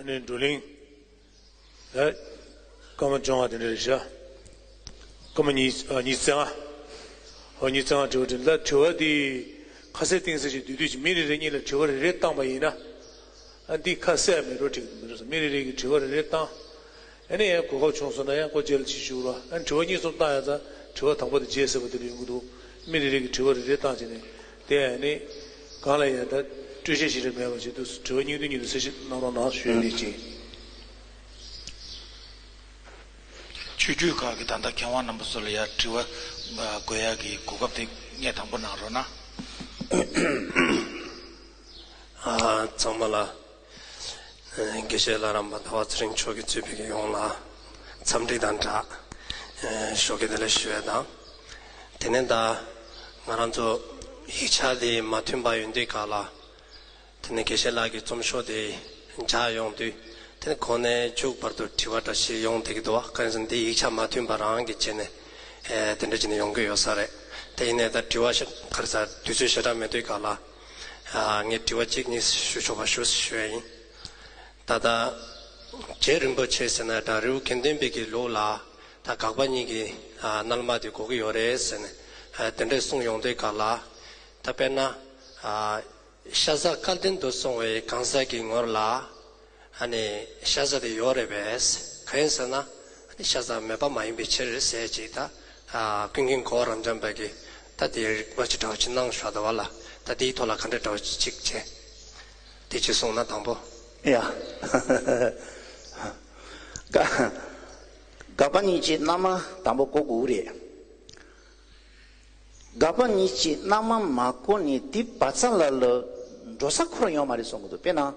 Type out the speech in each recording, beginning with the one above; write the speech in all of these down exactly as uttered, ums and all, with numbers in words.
ནས་བགྲོ་གླེང་། ཨ། སྐར་མ་བཅོ་ལྔ་དེ་འདྲ་རེད་ཤག་སྐར་མ་ཉི་ཨ་ཉི་ཤུ་རྩ་ལྔ། ཨོ་ཉི་ཤུ་རྩ་ལྔ་དྲི་བ་དྲིས་ལ་དྲི་བ་དེ་ཁ་གསལ་གཏིང་གསལ་ཞིག་བསྡུས་བསྡུས་ཀྱིས་མི་རེ་རེ་གཉིས་ལ་དྲི་བ་རེ་རེ་བཏང་པ་ཡིན་ན། ཨ་འདི་ཁ་གསལ་མེད་འགྲོ་འགྲིག་མི་འགྲོ་ས་མི་རེ་རེ་གིས་དྲི་བ་རེ་རེ་བཏང་། ཨ་ནི་ཡང་གོ་སྐབས་བྱུང་སོང་ན་ཡང་སྐོར་རྗེས་ལ་ཅིག་ཞུ་རོགས། ཨ་ནི་དྲི་བ་གཉིས་གསུམ་བཏང་ཡ་ཙང་དྲི་བ་དང་པོ་དེ་བརྗེད་ཟེར་བ་དེ་ལ་ཡོང་གི་འདུག་མི་རེ་རེ་གིས་དྲི་བ་རེ་རེ་བཏང་བྱས་ནས་དེ་ཨ་ནི་གང་ལ་ཡང་ད་སྤྲོས་བཤད་ཞིག་རེ་མེད་པ་བྱེད་དུས་དྲི་བ་སྙིང་བསྡུས་སྙིང་བསྡུས་གསལ་བཤད་གནང་རོགས་གནང་ཞུ་ཡ་ལེགས་ཅིང་། ཆོས་བརྒྱུད་ཁག་གི་ད་ལྟ་མཁས་དབང་རྣམ་པ་ཚོ་ལ་ཡ་དྲི་བ་འགོད་ཡ་གི་གོ་སྐབས་དེ་ངས་དང་པོ་གནང་རོགས་གནང་། ཨ། ཚང་མ་ལ། ཨ། དགེ་བཤེས་ལྷ་རམས་པ་ཟླ་བ་ཚེ་རིང་མཆོག་གིས་གཙོས་པའི་ཡོངས་ལ་འཚམས་འདྲི་དང་སྦྲགས། ཨ། ཞོགས་ཀྱི་བདེ་ལེགས་ཞུ་ཡས་དང་། དེ་ནས་ད་ང་རང་ཚོ་ཡིག་ཆ་དེ་མ་མཐུན་པ་ཡོང་དུས་སྐབས་ལ། དེ་ནས་དགེ་བཤེས་ལགས་ཀྱི་རྩོམ་ཤོག་དེ་མཇལ་ཡོང་དུས། དེ་ནས་གོང་ནས་མཇུག་བར་དུ་དྲི་བ་འདྲ་ཞིག་ཡོང་བསྡད་ཀྱི་འདུག་བ། གང་ཡིན་ཟེར་ན་འདི་ཡིག་ཆ་མ་མཐུན་པ་རང་གིས་བྱས་ནས། ཨེ། དེ་འདྲ་བྱས་ནས་ཡོང་གི་ཡོད་ས་རེད། དེ་ཡིན་ནའི་ད་དྲི་བ་ཤ་ག་རེ་ཟེར་དུས་ཚོད་ཞེ་དྲག་མེད་དུས་སྐབས་ལ། ཨ། ངས་དྲི་བ་གཅིག་གཉིས་ཞུ་ཆོག་པ་ཞུ་ཞུ་ཡ་ཡིན། ད་ལྟ་རྗེ་རིན་པོ་ཆེ་ཟེར་ན་ད་རི་བོ་དགེ་ལྡན་པའི་གི་ལུགས་ལ་ད་དགག་པ་གཉིས་ཀྱི། ཨ། རྣལ་མ་དེ་དགོས་ཀྱི་ཡོད་རེད་ཟེར་ནས། ཨ། དེ་འདྲས་གསུངས་ཡོང་དུས་སྐབས་ལ། ད་དཔེར་ན། ཨ། ཤ་ཟ་སྐལ་ལྡན་དུ་སོང་བའི་གང་ཟག་གི་ངོར་ལ། ཨ་ནི་ཤ་ཟ་དེ་ཡོད་རེད་པས། གང་ཡིན་ཟེར་ན། ཨ་ནི་ཤ་ཟ་མེད་པ་མ་ཡིན་པའི་ཕྱིར་ཟེར་ཅིག་ད། ཨ། ཀུན་མཁྱེན་གོ་བ་རབ་འབྱམས་པ་གིས་ད་དེ་རིགས་པ་ཅིག་འདྲ་བོ་ཅིག་གནང་བཞག་འདུག་བ་ལ། ད་དེའི་ཐོག་ལ་ག་འདྲ་འདྲ་བོ་ཅིག་བྱས། དེ་ཅིག་གསུངས་ན་དང་པོ། ཡ། དགག་དགག་པ་གཉིས་ཀྱི་རྣལ་མ་དང་པོ་གོ་དགོས་རེད། དགག་པ་གཉིས་ཀྱི་རྣལ་མ་མ་གོ་ནས་དེ་བ་ཚ་ལ་ལ་འགྲོ་ས་ཁོ་རང་ཡོད་མ་རེད་གསུང་གི་འདུག་དཔེར་ན།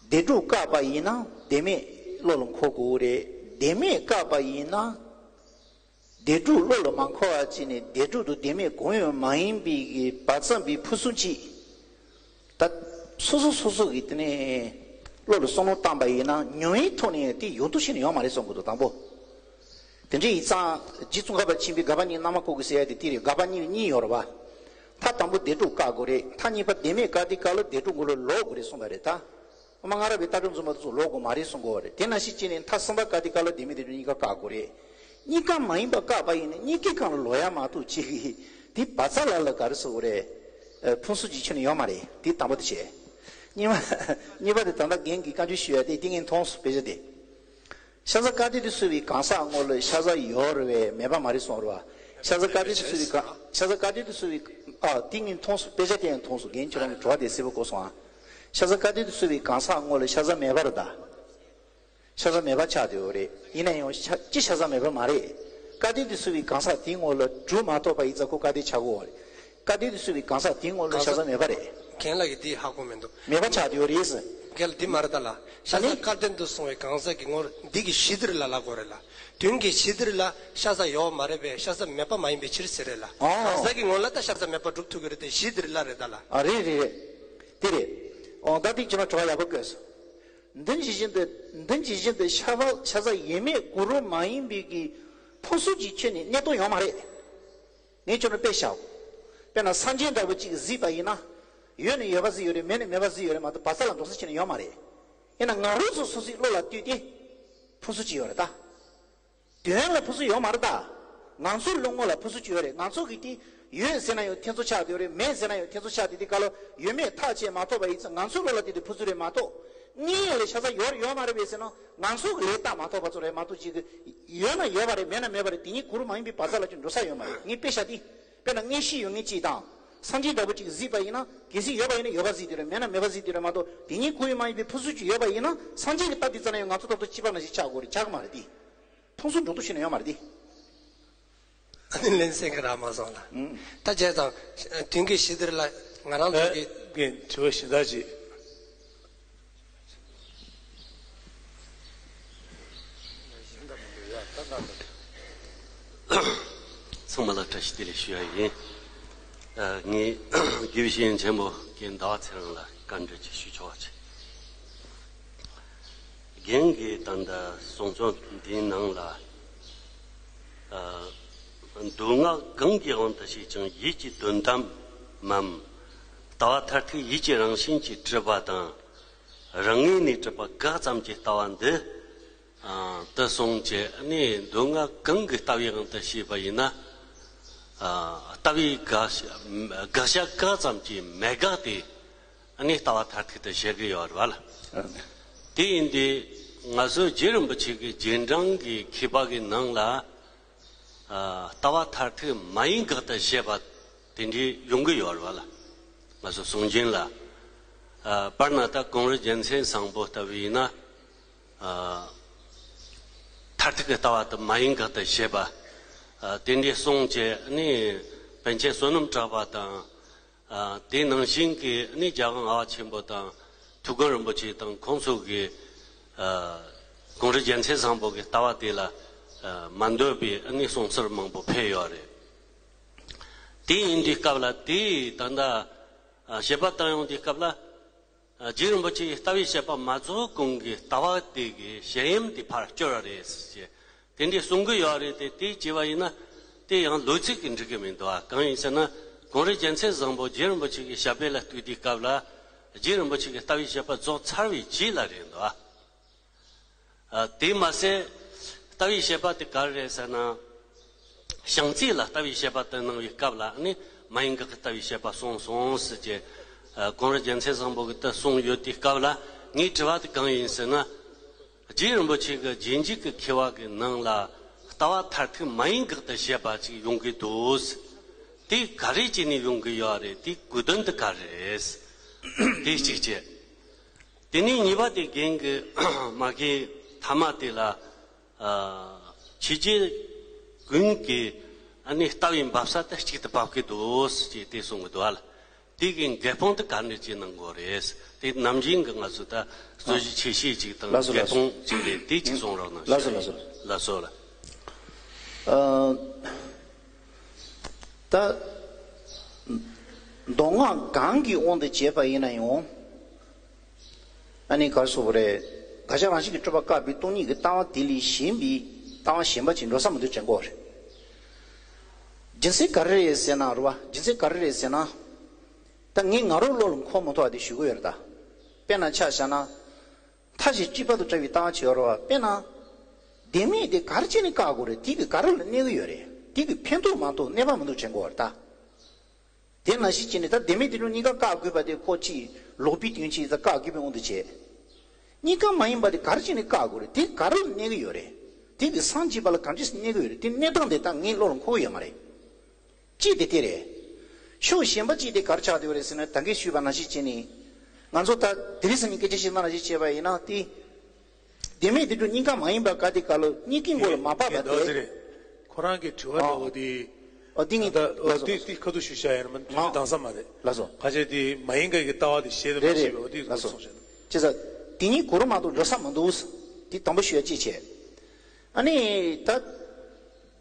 བདེན་གྲུབ་བཀག་པ་ཡིན་ན་བདེན་མེད་བློ་ལ་འཁོར་དགོས་རེད། བདེན་མེད་བཀག་པ་ཡིན་ན། བདེན་གྲུབ་བློ་ལ་མ་འཁོར་བ་བྱས་ནས་བདེན་གྲུབ་དང་བདེན་མེད་གང་ཡང་མ་ཡིན་པའི་གི་བ་ཚ་བའི་ཕུན་སུམ་ཅིག་ད་སོ་སོ་སོ་སོ་གི་དེ་ནས་བློ་ལ་བསམ་བློ་བཏང་པ་ཡིན་ན་ཉམས་ཡིན་ཐོག་ནས་དེ་ཡོང་དུ་ཤེས་ནས་ཡོང་མ་རེད་གསུང་གི་འདུག་དང་པོ། དེ་འདྲ་ཡིན་ཙང་རྗེ་ཙོང་ཁ་པ་ཆེན་པོས་དགག་པ་གཉིས་རྣལ་མ་བཀོད་དགོས་ཟེར་ཡ་དེ་དེ་རེད། དགག་པ་གཉིས་གཉིས་ཡོད་རེད་བ། མཐའ་དང་པོ་བདེན་གྲུབ་བཀག་དགོས་རེད། མཐའ་གཉིས་པ་བདེན་མེད་བཀག་དུས་སྐབས་ལ་བདེན་གྲུབ་མགོ་ལ་ལོག་དགོས་རེད་གསུངས་པ་རེད་ད། སྔོན་མ་སྔ་རབས་པའི་ལྟ་གྲུབ་འཛིན་པ་ཚོ་ལོག་དགོས་མ་རེད་གསུང་གི་ཡོད་རེད། དེ་ནང་བཞིན་བྱས་ནས་མཐའ་གསུམ་པ་བཀག་དུས་སྐབས་ལ་བདེན་མེད་བདེན་གྲུབ་གཉིས་ཀ་བཀག་དགོས་རེད། གཉིས་ཀ་མ་ཡིན་པ་བཀག་པ་ཡིན་ན་གཉིས་ཀའི་སྒང་ལ་ལོག་ཡ་མ་གཏོགས་ཅིག་གིས་དེ་བ་ཚ་ལ་ལ་ག་རེ་ཟེར་དགོས་རེད། ཨ། ཕུན་སུམ་ཅིག་ཁྱོན་ནས་ཡོད་མ་རེད། དེ་དང་པོ་དེ་བྱས། གཉིས་པ། གཉིས་པ་དེ་ད་ལྟ་རྒན་གྱིས་བཀའ་འགྱུར་ཞུ་ཡ་དེ་ཏིང་ངེ་འཐུང་སོང་དཔེ་ཆ་དེ། ཤ་ཟ་སྐལ་ལྡན་དུ་གསོལ་བའི་གང་ཟག་ངོ་ལ་ཤ་ཟ་ཡོད་རེད་པས་མེད་པ་མ་རེད་གསུངས་རེད་བ། ཤ་ཟ་སྐལ་ལྡན་དུ་གསོལ་བའི་གང་། ཤ་ཟ་སྐལ་ལྡན་དུ་གསོལ་བའི། ཨ། ཏིང་ངེ་འཐུང་སོང་། དཔེ་ཆ་དེ་ཡང་མཐོང་སོང་། རྒན་ཁྱོད་རང་གི་དྲི་བ་དེ་གསལ་པོ་གོ་སོང་ཨ། ཤ་ཟ་སྐལ་ལྡན་དུ་གསོལ་བའི་གང་ཟག་ངོ་ལ་ཤ་ཟ་མེད་པ་རེད་ད། ཤ་ཟ་མེད་པ་ཆགས་བསྡད་ཡོད་རེད། ཡིན་ན་ཡང་ཤ་ཅི་ཤ་ཟ་མེད་པ་མ་རེད། སྐལ་ལྡན་དུ་གསོལ་བའི་གང་ཟག་དེའི་ངོ་ལ་གྲུ་མ་ཐོགས་པ་ཡིན་ཙང་ཁོ་སྐལ་ལྡན་ཆགས་ཀྱི་ཡོད་རེད། སྐལ་ལྡན་དུ་གསོལ་བའི་གང་ཟག་དེའི་ངོ་ལ་ཤ་ཟ་མེད་པ་རེད། རྒན་ལགས་ཀྱིས་འདི་ཧ་གོ་མི་འདུག་མེད་པ་ཆགས་བསྡད་ཡོད་རེད་ཟེར། རྒན་ལགས་འདི་མ་རེད་ད་ལ། ཤ་ཟ་ཨ་ནི། སྐལ་ལྡན་དུ་སོང་བའི་གང་ཟག་གི་ངོར་འདི་གི་གཞི་འདིར་ལ་ལབ་དགོས་རེད་ལ། དོན་གྱི་གཞི་འདིར་ལ་ཤ་ཟ་ཡོད་མ་རེད་པས། ཤ་ཟ་མེད་པ་མ་ཡིན་པའི་ཕྱིར་ཟེར་རེད་ལ། ཨོ། གང་ཟག་གི་ངོ་ལ་ད་ཤ་ཟ་མེད་པ་སྒྲུབ་ཐུབ་ཀྱི་རེད་དེ། གཞི་འདིར་ལ་རེད་ད་ལ། ཨ། རེད་རེད་རེད། དེ་རེད། ཨོ། ད་འདི་ཁྱོད་རང་དྲི་བ་ཡག་པོ་བཀོད་སོང་། འདི་ཇི་བཞིན་དུ། འདི་ཇི་བཞིན་དུ་ཤ་བ་ཤ་ཟ་ཡོད་མེད་གང་རུང་མ་ཡིན་པའི་གི་ཕུན་སུམ་ཅིག་ཁྱོན་ནས་གནས་སྟངས་ཡོད་མ་རེད། ངས་ཁྱོད་རང་དཔེ་བཞག་དཔེར་ན་སངས་རྒྱས་འདྲ་བོ་ཅིག་གཟིགས་པ་ཡིན་ན། ཡོད་ན་ཡོད་པ་གཟིགས་ཡོད་རེད། མེད་ན་མེད་པ་གཟིགས་ཡོད་རེད་མ་གཏོགས་བ་ཚ་ལ་འགྲོ་ས་ཁྱོན་ནས་ཡོད་མ་རེད། ཡིན་ན་ང་རང་ཚོ་སོ་སོའི་བློ་ལ་ལྟོས་ཏེ་ཕུན་སུམ་ཅིག་ཡོད་རེད་ད། དོན་ལ་ཕུན་སུམ་ཡོད་མ་རེད་ད། ང་ཚོའི་བློ་ངོ་ལ་ཕུན་སུམ་ཅིག་ཡོད་རེད། ང་ཚོ་གིས་དེ་ཡོད་ཟེར་ན་ཡང་ཐེ་ཚོམ་ཆགས་བསྡད་ཡོད་རེད། མེད་ཟེར་ན་ཡང་ཐེ་ཚོམ་ཆགས་བསྡད་དེ་ག་ལོ་ཡོད་མེད་ཐག་བཅད་མ་ཐུབ་པ་ཡིན་ཙང་ང་ཚོའི་བློ་ལ་དེ་དེ་ཕུན་སུམ་རེད་མ་གཏོགས། དངོས་ཡོད་ལ་ཤ་ཟ་ཡོད་རེད་ཡོད་མ་རེད་པས་ཟེར་ན་ང་ཚོ་གིས་ལས་བལྟ་མ་ཐུབ་པ་ཚོ་རེད་མ་གཏོགས་ཅིག་གི་ཡོད་ན་ཡོད་པ་རེད། མེད་ན་མེད་པ་རེད། དེ་གཉིས་གང་རུང་མ་ཡིན་པའི་བ་ཚ་ལ་ཅིག་འགྲོ་ས་ཡོད་མ་རེད། ངས་དཔེ་བཞག་དེ། དཔེར་ན་མངོན་ཤེས་ཡོད་མཁན་གཅིག་དང་། སངས་རྒྱས་འདྲ་བོ་ཅིག་གཟིགས་པ་ཡིན་ན་གལ་སྲིད་ཡོད་པ་ཡིན་ན་ཡོད་པ་གཟིགས་དེ་རེད། མེད་ན་མེད་པ་གཟིགས་དེ་རེད་མ་གཏོགས་དེ་གཉིས་གང་ཡང་མ་ཡིན་པའི་ཕུན་སུམ་ཅིག་ཡོད་པ་ཡིན་ན་སངས་རྒྱས་ཀྱི་ལྟ་དེ་ཙམ་ན་ཡང་ང་ཚོ་ལྟ་བུ་ཚོ་སྐྱེས་པ་ནང་བཞིན་ཆགས་དགོས་རེད། ཆགས་ཀྱི་མ་རེད་དེ། ཕུན་སུམ་འགྲོ་འདུག་ཤེས་ན་ཡོད་མ་རེད་དེ། ཨ་ནི་ལན་གསན་གི་རག་མ་སོང་ལ། ཨང་། ད་བྱས་ཙང་དོན་གྱི་གཞི་འདིར་ལ་ང་རང་ཚོ་གི། ཨེ། དྲི་བ་གཞན་དག་ཅིག་ཚང་མ་ལ་བཀྲ་ཤིས་བདེ་ལེགས་ཞུ་ཡ་ཡིན། ཨ། ངས་དགེ་བའི་བཤེས་གཉེན་ཆེན་པོ་རྒན་ཟླ་བ་ཚེ་རིང་ལ་བཀའ་འདྲི་ཅིག་ཞུ་ཆོག་པ་བྱེད། རྒན་གྱིས་ད་ལྟ་གསུང་ཆོས་འདིའི་ནང་ལ། ཨ། མདོ་སྔགས་གང་གི་དབང་དུ་བྱས་ཀྱང་ཡིད་ཀྱི་དོན་དམ་མམ། ལྟ་བ་མཐར་ཐུག་ཡིད་ཀྱི་རང་བཞིན་གྱིས་གྲུབ་པ་དང་། རང་ངོས་ནས་གྲུབ་པ་འགའ་ཙམ་གྱི་ལྟ་བ་འདི་དུ་སོང་བྱས་ནས། མདོ་སྔགས་གང་གི་ལྟ་བའི་དབང་དུ་བྱས་པ་ཡིན་ན། ལྟ་བའི་དགག་བྱ་དགག་བྱ་འགའ་ཙམ་གྱིས་མི་དགག་སྟེ། ལྟ་བ་མཐར་ཐུག་ཏུ་བྱེད་ཀྱི་ཡོད་རེད་བ་ལ། དེ་ཡིན་དུས་ང་ཚོ་རྗེ་རིན་པོ་ཆེ་གི་རྗེས་འབྲང་གི་མཁས་པ་གི་ནང་ལ། ལྟ་བ་མཐར་ཐུག་མ་ཡིན་དགག་ཏུ་བྱེད་པ་དེ་འདྲའི་ཡོང་གི་ཡོད་རེད་བ་ལ། ང་ཚོ་གསུང་རྒྱུན་ལ། དཔེར་ན་ད་གོང་རིམ་རྒྱལ་མཚན་བཟང་པོ་ལྟ་བུ་ཡིན་ན། མཐར་ཐུག་གི་ལྟ་བ་དེ་མ་ཡིན་དགག་ཏུ་བྱེད་པ། དེ་འདྲའི་གསུངས་བྱས་ནས། པཎ་ཆེན་བསོད་ནམས་གྲགས་པ་དང་། དེ་ནང་བཞིན་གྱི་རྒྱལ་དབང་ལྔ་པ་ཆེན་པོ་དང་ཐུའུ་བཀྭན་རིན་པོ་ཆེ་དང་ཁོང་ཚོ་གི། གོང་རིམ་རྒྱལ་མཚན་བཟང་པོ་གི་ལྟ་བ་དེ་ལ་མ་འདོད་པའི་གསུང་ཚུལ་མང་པོ་ཕེབས་ཡོད་རེད། དེ་ཡིན་དུས་སྐབས་ལ། དེ་ད་ལྟ་དཔྱད་པ་བཏང་ཡོང་དུས་སྐབས་ལ། རྗེ་རིན་པོ་ཆེའི་ལྟ་བའི་དཔྱད་པ་མ་རྫོགས་གོང་གི་ལྟ་བ་དེ་གི་བཤད་ཡམ་དེ་ཕར་བསྐྱུར་བ་རེད་ཟེར། དེ་འདྲའི་གསུང་གི་ཡོད་རེད་དེ། དེ་བྱས་པ་ཡིན་ན་དེ་ཡང་ལོ་ཚིགས་ཀྱི་འགྲིག་གི་མི་འདུག་ཨ། གང་ཡིན་ཟེར་ན། གོང་རིམ་རྒྱལ་མཚན་བཟང་པོ་རྗེ་རིན་པོ་ཆེ་གི་ཞབས་པད་ལ་གཏུགས་དུས་སྐབས་ལ། རྗེ་རིན་པོ་ཆེ་གི་ལྟ་བའི་དཔྱད་པ་རྫོགས་ཚར་བའི་རྗེས་ལ་རེད་འདུག་ཨ། དེ་མ་ཟད་ལྟ་བའི་དཔྱད་པ་དེ་ག་རེ་རེད་ཟེར་ན། བྱང་རྩེ་ལ་ལྟ་བའི་དཔྱད་པ་དེ་གནང་བའི་སྐབས་ལ་ནི། མ་ཡིན་དགག་གི་ལྟ་བའི་དཔྱད་པ་གསུངས་སོང་ཟེར་གྱི། གོང་རིམ་རྒྱལ་མཚན་བཟང་པོ་གིས་དེ་གསུངས་ཡོད་དུས་སྐབས་ལ། ངའི་དྲི་བ་དེ་གང་ཡིན་ཟེར་ན། རྗེ་རིན་པོ་ཆེ་གི་རྗེས་འཇུག་གི་མཁས་པ་གི་ནང་ལ་ལྟ་བ་མཐར་ཐུག་མ་ཡིན་དགག་ཏུ་བྱེད་པ་ཅིག་ཡོང་གི་འདུག། དེ་ག་རེ་བྱས་ནས་ཡོང་གི་ཡོད་རེད། དེའི་གོ་དོན་དེ་ག་རེ་རེད། དེ་གཅིག་བྱས། དེ་ནས་གཉིས་པ་དེ། རྒན་གྱིས་མ་གི་མཐའ་མ་དེ་ལ། ཆོས་བརྒྱུད་ཀུན་གྱི་ལྟ་བའི་འབབ་ས་དེ་གཅིག་ཏུ་འབབ་ཀྱི་འདུག་ཟེར་གྱི་དེ་གསུང་གི་འདུག་ཨ་ལ། དེ་གི་འགྲེལ་སྤོང་དེ་ག་འདྲ་ཅིག་གནང་དགོས་རེད། དེ་ནམ་རྒྱུན་གྱི་ང་ཚོ་ད་རྩོད་གཞི་ཆེ་ཤོས་ཅིག་དང་། ལགས་སོ། འགྲེལ་ལགས་སོ། སྤོང་ཅིག་རེད། དེ་གཅིག་གསུང་རོགས་གནང་། ལགས་སོ། ལགས་སོ། ལགས་སོ་ལ། ཨ། ད་མདོ་སྔགས་གང་གི་དབང་དུ་བྱས་པ་ཡིན་ན་ཡང་། ཨ་ནི་ག་རེ་ཟེར་དགོས་རེད། དགག་བྱ་རང་བཞིན་གྱིས་གྲུབ་པ་བཀག་པའི་སྟོང་ཉིད་ཀྱི་ལྟ་བ་དེ་ལས་གཞན་པའི་ལྟ་བ་གཞན་པ་ཅིག་འགྲོ་ས་མི་འདུག་དྲན་གྱི་ཡོད་རེད། རྒྱུ་མཚན་ག་རེ་རེད་ཟེར་ན་རེད་བ། རྒྱུ་མཚན་ག་རེ་རེད་ཟེར་ན། ད་ངས་ང་རང་བློ་ལ་འཁོར་མ་ཐུབ་པ་དེ་ཞུ་གི་ཡོད་རེད་ད། དཔེར་ན་ཆ་བཞག་ན། མཐའ་བཞི་གཅིག་པ་དང་བྲལ་བའི་ལྟ་བ་ཅིག་ཡོད་རེད་བ། དཔེར་ན། ལྡེ་མིག་དེ་ག་རེ་བྱས་ནས་བཀག་དགོས་རེད། དེ་གིས་ག་རེ་ལ་གནོད་ཀྱི་ཡོད་རེད། དེ་གིས་ཕན་ཐོགས་མ་གཏོགས་གནོད་པ་མི་འདུག་དྲན་གྱི་ཡོད་རེད་ད། དེ་ནང་བཞིན་བྱས་ནས་ད་ལྡེ་མིག་དེ་ཚོ་གཉིས་ཀ་བཀག་དགོས་པ་དེ་ཁོ་ཅིག་ལོག་པའི་དོན་ཅིག་ད་བཀག་དགོས་པའི་དབང་དུ་བྱས། གཉིས་ཀ་མ་ཡིན་པ་དེ་ག་རེ་བྱས་ནས་བཀག་དགོས་རེད། དེ་ག་རེ་ལ་གནོད་ཀྱི་ཡོད་རེད། དེ་གིས་སངས་རྒྱས་པ་ལ་ག་འདྲས་གནོད་ཀྱི་ཡོད་རེད། དེ་གནོད་སྟངས་དེ་ད་ངའི་བློ་ལ་འཁོར་གྱི་ཡོད་མ་རེད། གཅིག་དེ་དེ་རེད། ཕྱོགས་གཞན་པ་གཅིག་དེ་ག་རེ་ཆགས་བསྡད་ཡོད་རེད་ཟེར་ན། ད་གིན་ཞུས་པ་ནང་བཞིན་བྱས་ནས། ང་ཚོ་ད་དེ་རིང་སང་ཉིན་སྐད་ཆ་བཤད་སྟངས་ནང་བཞིན་བྱས་པ་ཡིན་ན་དེ། ལྡེ་མིག་དེ་ཚོ་གཉིས་ཀ་མ་ཡིན་པ་ག་དེ་ག་ལོ་གཉིས་ཀའི་མགོ་ལ་མ་བབས་པ་དེ། ཁོ་རང་གི་དྲི་བ་འདྲ་བོ་དེ། ཨ། དེ་ངས་ད་ལྟ་ལགས་སོ། དེ་དེ་ཁ་ཐུག་ཞུ་བྱ་ཡིན་ན་མ། དུས་ཚོད་འདང་ས་མ་རེད། ལགས་སོ། ཁ་ཆེ་དེ་མ་ཡིན་ག་གི་ལྟ་བ་དེ་བཤད་དེ་མ་རེད། བཤད་པའི་འོ་དེ་ལགས་སོ། གསུངས་བྱས་ན། བྱས་ཙང་དེ་གཉིས་གོ་རུ་མ་གཏོགས་འགྲོ་ས་མི་འདུག། དེ་དང་པོ་ཞུ་ཡ་གཅིག་བྱས། ཨ་ནི་ད།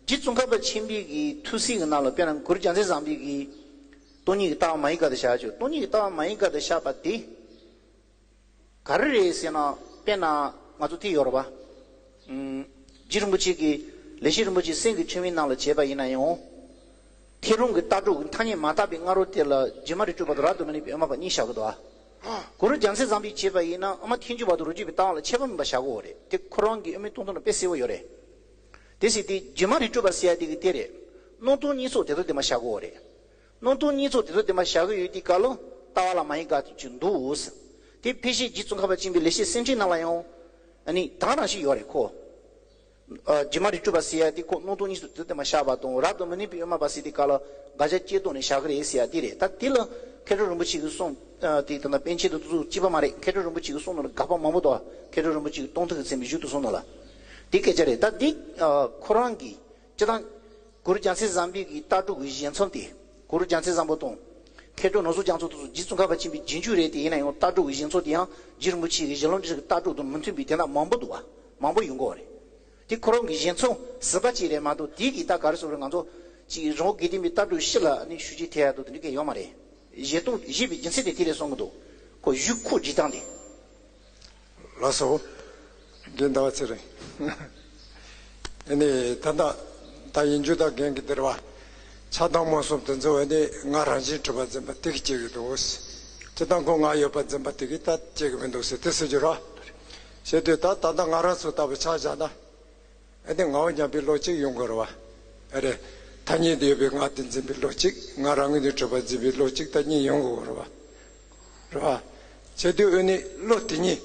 རྗེ་ཙོང་ཁ་པ་ཆེན་པོའི་གི་ཐུགས་སྲས་ཀྱི་ནང་ལ། དཔེར་ན་གུ་རུ་རྒྱལ་མཚན་བཟང་པོའི་གི་སྟོང་ཉིད་ཀྱི་ལྟ་བ་མ་ཡིན་དགག་ཏུ་བཞག་ཆོག། སྟོང་ཉིད་ཀྱི་ལྟ་བ་མ་ཡིན་དགག་ཏུ་བཞག་པ་དེ་ག་རེ་རེད་ཟེར་ན། དཔེར་ན་ང་ཚོ་དེ་ཡོད་རེད་བ། ཨུམ། རྗེ་རིན་པོ་ཆེ་གི་ལེགས་བཤད་རིན་པོ་ཆེའི་སེམས་ཀྱི་ཆོས་མིག་ནང་ལ་བྱས་པ་ཡིན་ན་ཡང་། ཐེག་རུམ་གྱི་ལྟ་གྲུབ་ཀྱི་ཐ་སྙད་མ་དག་པའི་སྔ་རོལ་དེ་ལ་རྗེ་མ་རིག་གྲུབ་པ་དང་རབ་ཏུ་མི་གནས་པའི་དབུ་མ་པ་གཉིས་བཞག་གི་འདུག་ཨ། གུ་རུ་རྒྱལ་མཚན་བཟང་པོས་བྱས་པ་ཡིན་ན་དབུ་མ་ཐལ་འགྱུར་བ་དང་རབ་འབྱེད་པའི་ལྟ་བ་ལ་ཁྱད་པར་མེད་པ་བཞག་གི་ཡོད་རེད། དེ་ཁོ་རང་གི་དབུ་མའི་སྟོང་ཐུན་ལ་དཔེ་གསལ་པོ་ཡོད་རེད། དེ་ཟེར་དུས་རྗེ་མ་རིག་གྲུབ་པ་ཟེར་ཡ་དེ་གི་དེ་རེད། སྣང་སྟོང་གཉིས་ཚོགས་དེ་ཚོ་དེ་མ་བཞག་གི་ཡོད་རེད། སྣང་སྟོང་གཉིས་ཚོགས་དེ་ཚོ་དེ་མ་བཞག་གི་ཡོད་དུས་སྐབས་ལ་ལྟ་བ་ལ་མ་ཡིན་དགག་ཅིག་འདུག། དེ་ཕལ་ཆེར་རྗེ་ཙོང་ཁ་པ་ཆེན་པོའི་ལེགས་བཤད་སེམས་འགྲེལ་ནང་ལ་ཡང་། ཨ་ནི་དེ་རང་བཞིན་ཡོད་རེད་ཁོ། ཨ། རྗེ་མ་རིག་གྲུབ་པ་ཟེར་ཡ་དེ་ཁོ་སྣང་སྟོང་གཉིས་ཚོགས་དེ་ཚོ་དེ་མ་བཞག་པ་དང་། རབ་ཏུ་མི་གནས་པའི་དབུ་མ་པ་ཟེར་དུས་སྐབས་ལ་དགག་བྱ་བཅད་བཟློག་ནས་བཞག་གི་རེད་ཟེར་ཡ་དེ་རེད། ད་དེ་ལ་མཁས་གྲུབ་རིན་པོ་ཆེ་གི་གསུང་། ཨ། དེ་ད་ལྟ་པཎ་ཆེན་དང་དེ་ཚོ་གཅིག་པ་མ་རེད། མཁས་གྲུབ་རིན་པོ་ཆེ་གི་གསུང་ནང་ལ་དགག་པ་མང་པོ་འདུག། མཁས་གྲུབ་རིན་པོ་ཆེ་གི་སྟོང་ཐུན་གྱི་ཚད་མས་བཞུགས་དུ་གསུངས་ནོ་ལ། དེ་སྐད་ཆ་རེད། ད་འདི། ཨ། ཁོ་རང་གི་སྤྱིར་བཏང་གུ་རུ་རྒྱལ་མཚན་བཟང་པོའི་གི་ལྟ་གྲུབ་ཀྱི་བཞེད་མཚམས་དེ། གུ་རུ་རྒྱལ་མཚན་བཟང་པོ་དང་། མཁས་གྲུབ་ནོར་བཟང་རྒྱ་མཚོ་དེ་ཚོ་རྗེ་ཙོང་ཁ་པ་ཆེན་པོའི་རྗེས་འཇུག་རེད་དེ། ཡིན་ན་ཡང་ལྟ་གྲུབ་ཀྱི་བཞེད་མཚམས་དེ་ཡང་རྗེ་རིན་པོ་ཆེ་གི་ཞལ་ལུང་འདྲི་ཞིག་གི་ལྟ་གྲུབ་དང་མི་མཐུན་པའི་དེ་འདྲ་མང་པོ་འདུག་བ། མང་པོ་ཡོང་གི་ཡོད་རེད། དེ་ཁོ་རང་གི་བཞེད་མཚམས་ཟུར་པ་གཅིག་རེད་མ་གཏོགས། དེ་གི་ད་ག་རེ་ཟེར་རེད། ང་ཚོ་གཅིག་རང་དགེ་ལྡན་པའི་ལྟ་གྲུབ་སྤྱི་ལ་ནི་ཤུགས་རྐྱེན་ཐེབས་ཡ་དང་དེ་འདྲ་གང་ཡང་ཡོད་མ་རེད། བཞེད་དོན་བཞེད་པའི་རྒྱུ་མཚན་དེ་དེ་རེད་གསུང་གི་འདུག། ཁོ་བཞུགས་ཁོག་བྱེད་སྟངས་དེ། ལགས་སོ། རྒན་ཟླ་བ་ཚེ་རིང་། ཨ་ནི་ད་ལྟ་ད་ཡིན་རྒྱུ་དང་རྒན་གྱི་འདིར་བ། ཆགས་སྡང་རྨོངས་གསུམ་དེ་ཚོ་ཨ་ནི་ང་རང་བཞིན་གྲུབ་པ་འཛིན་པ་དེ་གི་སྐྱེ་གི་འདུག། སྤྱིར་བཏང་ཁོ་ང་ཡོད་པ་འཛིན་པ་དེ་གིས་ད་བྱེད་ཀྱི་མི་འདུག་ཟེར་དེ་སུ་ཅི་ར། བྱེད་དུས་ད་ད་ལྟ་ང་རང་ཚོ་ལྟ་བུ་ཆ་བཞག་ན། ཨ་ནི་ངའོ་སྙམ་པའི་བློ་གཅིག་ཡོང་དགོས་རེད་བ། ཨ་རེད། ཐ་སྙད་དུ་ཡོད་པའི་ང་དེ་འཛིན་པའི་བློ་གཅིག་ང་རང་ངོས་ནས་གྲུབ་པ་འཛིན་པའི་བློ་གཅིག་ད་གཉིས་ཡོང་དགོས་རེད་བ། རེད་བ། བྱེད་དུས་ཨ་ནི་བློ་དེ་གཉིས་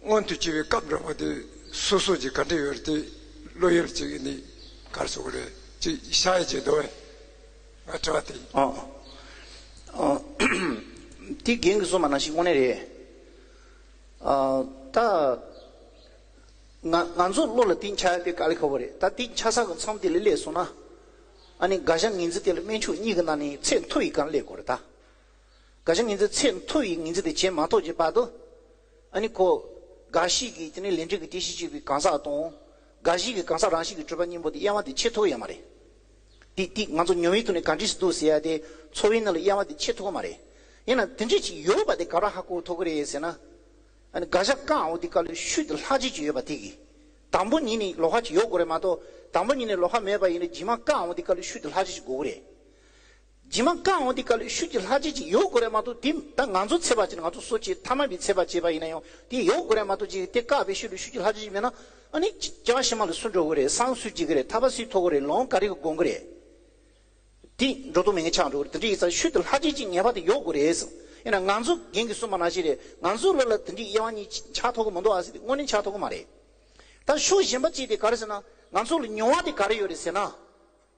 མངོན་དུ་གྱུར་པའི་སྐབས་འདྲ་བ་དེ་སོ་སོ་གྱི་ག་འདྲ་ཡོད་རེད་དེ་བློ་ཡུལ་གཅིག་ནི་གར་སོང་གི་རེད་ཅིག་ཤ་ཡི་བྱེད་དོ་བས། ང་དྲི་བ་དེ་ཡིན། ཨ། ཨ། དེ་རྒན་གྱིས་གསུངས་པ་ནང་བཞིན་དངོས་གནས་རེད། ཨ། ད། ང་ང་ཚོ་བློ་ལ་དེ་འཆར་ཡ་དེ་དཀའ་ལས་ཁག་པོ་རེད། ད་དེ་འཆར་ས་གི་མཚམས་དེ་ལ་སླེབས་སོང་ན། ཨ་ནི་དགག་བྱ་ངོས་འཛིན་དེ་ལ་སྨན་ཆུང་གཉིས་ཀྱི་ནང་ནས་ཚད་མཐོ་བའི་སྒང་སླེབས་དགོས་རེད་ད། དགག་བྱ་ངོས་འཛིན་ཚད་མཐོ་བའི་ངོས་འཛིན་དེ་བྱེད་མ་ཐུབ་ཀྱི་བར་དུ། ཨ་ནི་ཁོ། དགག་གཞི་གི་དེ་ནས་ལས་འབྲས་ཀྱི་དེ་གཞི་གཅིག་པའི་གང་ཟག་དང་། དགག་གཞི་གི་གང་ཟག་རང་བཞིན་གྱི་གྲུབ་པ་གཉིས་པོ་དེ་དབྱེ་བ་དེ་ཕྱེ་ཐུབ་ཡོད་མ་རེད། དེ་དེ་ང་ཚོ་ཉོན་མོངས་ཐོག་ནས་ག་འདྲས་སུ་འདུག་ཟེར་ཡ་དེ་ཚོར་བའི་ནང་ལ་དབྱེ་བ་དེ་ཕྱེ་ཐུབ་ཀྱི་མ་རེད། ཡིན་ན་དེ་འདྲས་ཅིག་ཡོད་པ་དེ་ག་རེ་ཧ་གོ་ཐུབ་ཀྱི་རེད་ཟེར་ན། ཨ་ནི་དགག་བྱ་བཀག་འོང་དེ་ག་ལ་ཤུལ་དུ་ལྷག་བཅས་ཅིག་ཡོད་པ་དེ་གིས། དང་པོ་ཉིད་ནས་ལོགས་ཀ་ཅིག་ཡོད་དགོས་རེད་མ་གཏོགས། དང་པོ་ཉིད་ནས་ལོགས་ཀ་མེད་པ་ཡིན་ན་རྗེས་མ་བཀག་འོང་དེ་ག་ལ་ཤུལ་དུ་ལྷག་བཅས་ཅིག་དགོས་ཀྱི་རེད། རྗེས་མ་བཀག་འོང་དེ་ག་ལ་ཤུལ་གྱི་ལྷག་བཅས་ཅིག་ཡོད་དགོས་རེད་མ་གཏོགས། དེ་ད་ང་ཚོ་འཚོལ་བ་བྱས་ན་ང་ཚོ་སོ་སྐྱེ་ཐ་མལ་པའི་འཚོལ་བ་བྱས་པ་ཡིན་ན་ཡང་དེ་ཡོད་དགོས་རེད་མ་གཏོགས། ཅིག་དེ་བཀག་པའི་ཤུལ་ལ་ཤུལ་གྱི་ལྷག་བཅས་ཅིག་མེད་ན། ཨ་ནི་ཅི་ཅང་ཕྱི་མ་ལ་སུ་འགྲོ་གི་རེད། སང་སུ་སྐྱེ་གི་རེད། ཐར་པ་སུས་ཐོབ་གི་རེད། ལམ་ག་རེ་གིས་སྒོམ་གི་རེད། དེ་འགྲོ་དོན་མེད་མཁན་ཆགས་འགྲོ་གི་རེད། དེ་འདྲ་ཡིན་ཙང་ཤུལ་དུ་ལྷག་བཅས་ཅིག་ངེས་པར་དུ་ཡོད་དགོས་རེད་ཟེར། ཡིན་ན་ང་ཚོ་རྒན་གྱིས་གསུངས་པ་ནང་བཞིན་རེད། ང་ཚོ་བློ་ལ་དེ་འདྲའི་དབྱེ་བ་གཉིས་འཆར་ཐུབ་ཀྱི་མི་འདུག་ཨ་ཟེར་དེ་དངོས་གནས་འཆར་ཐུབ་ཀྱི་མ་རེད། ད་ཕྱོགས་གཞན་པ་གཅིག་དེ་ག་རེ་ཟེར་ན། ང་ཚོ་ལ་མྱོང་བ་དེ་ག་རེ་ཡོད་རེད་ཟེར་ན།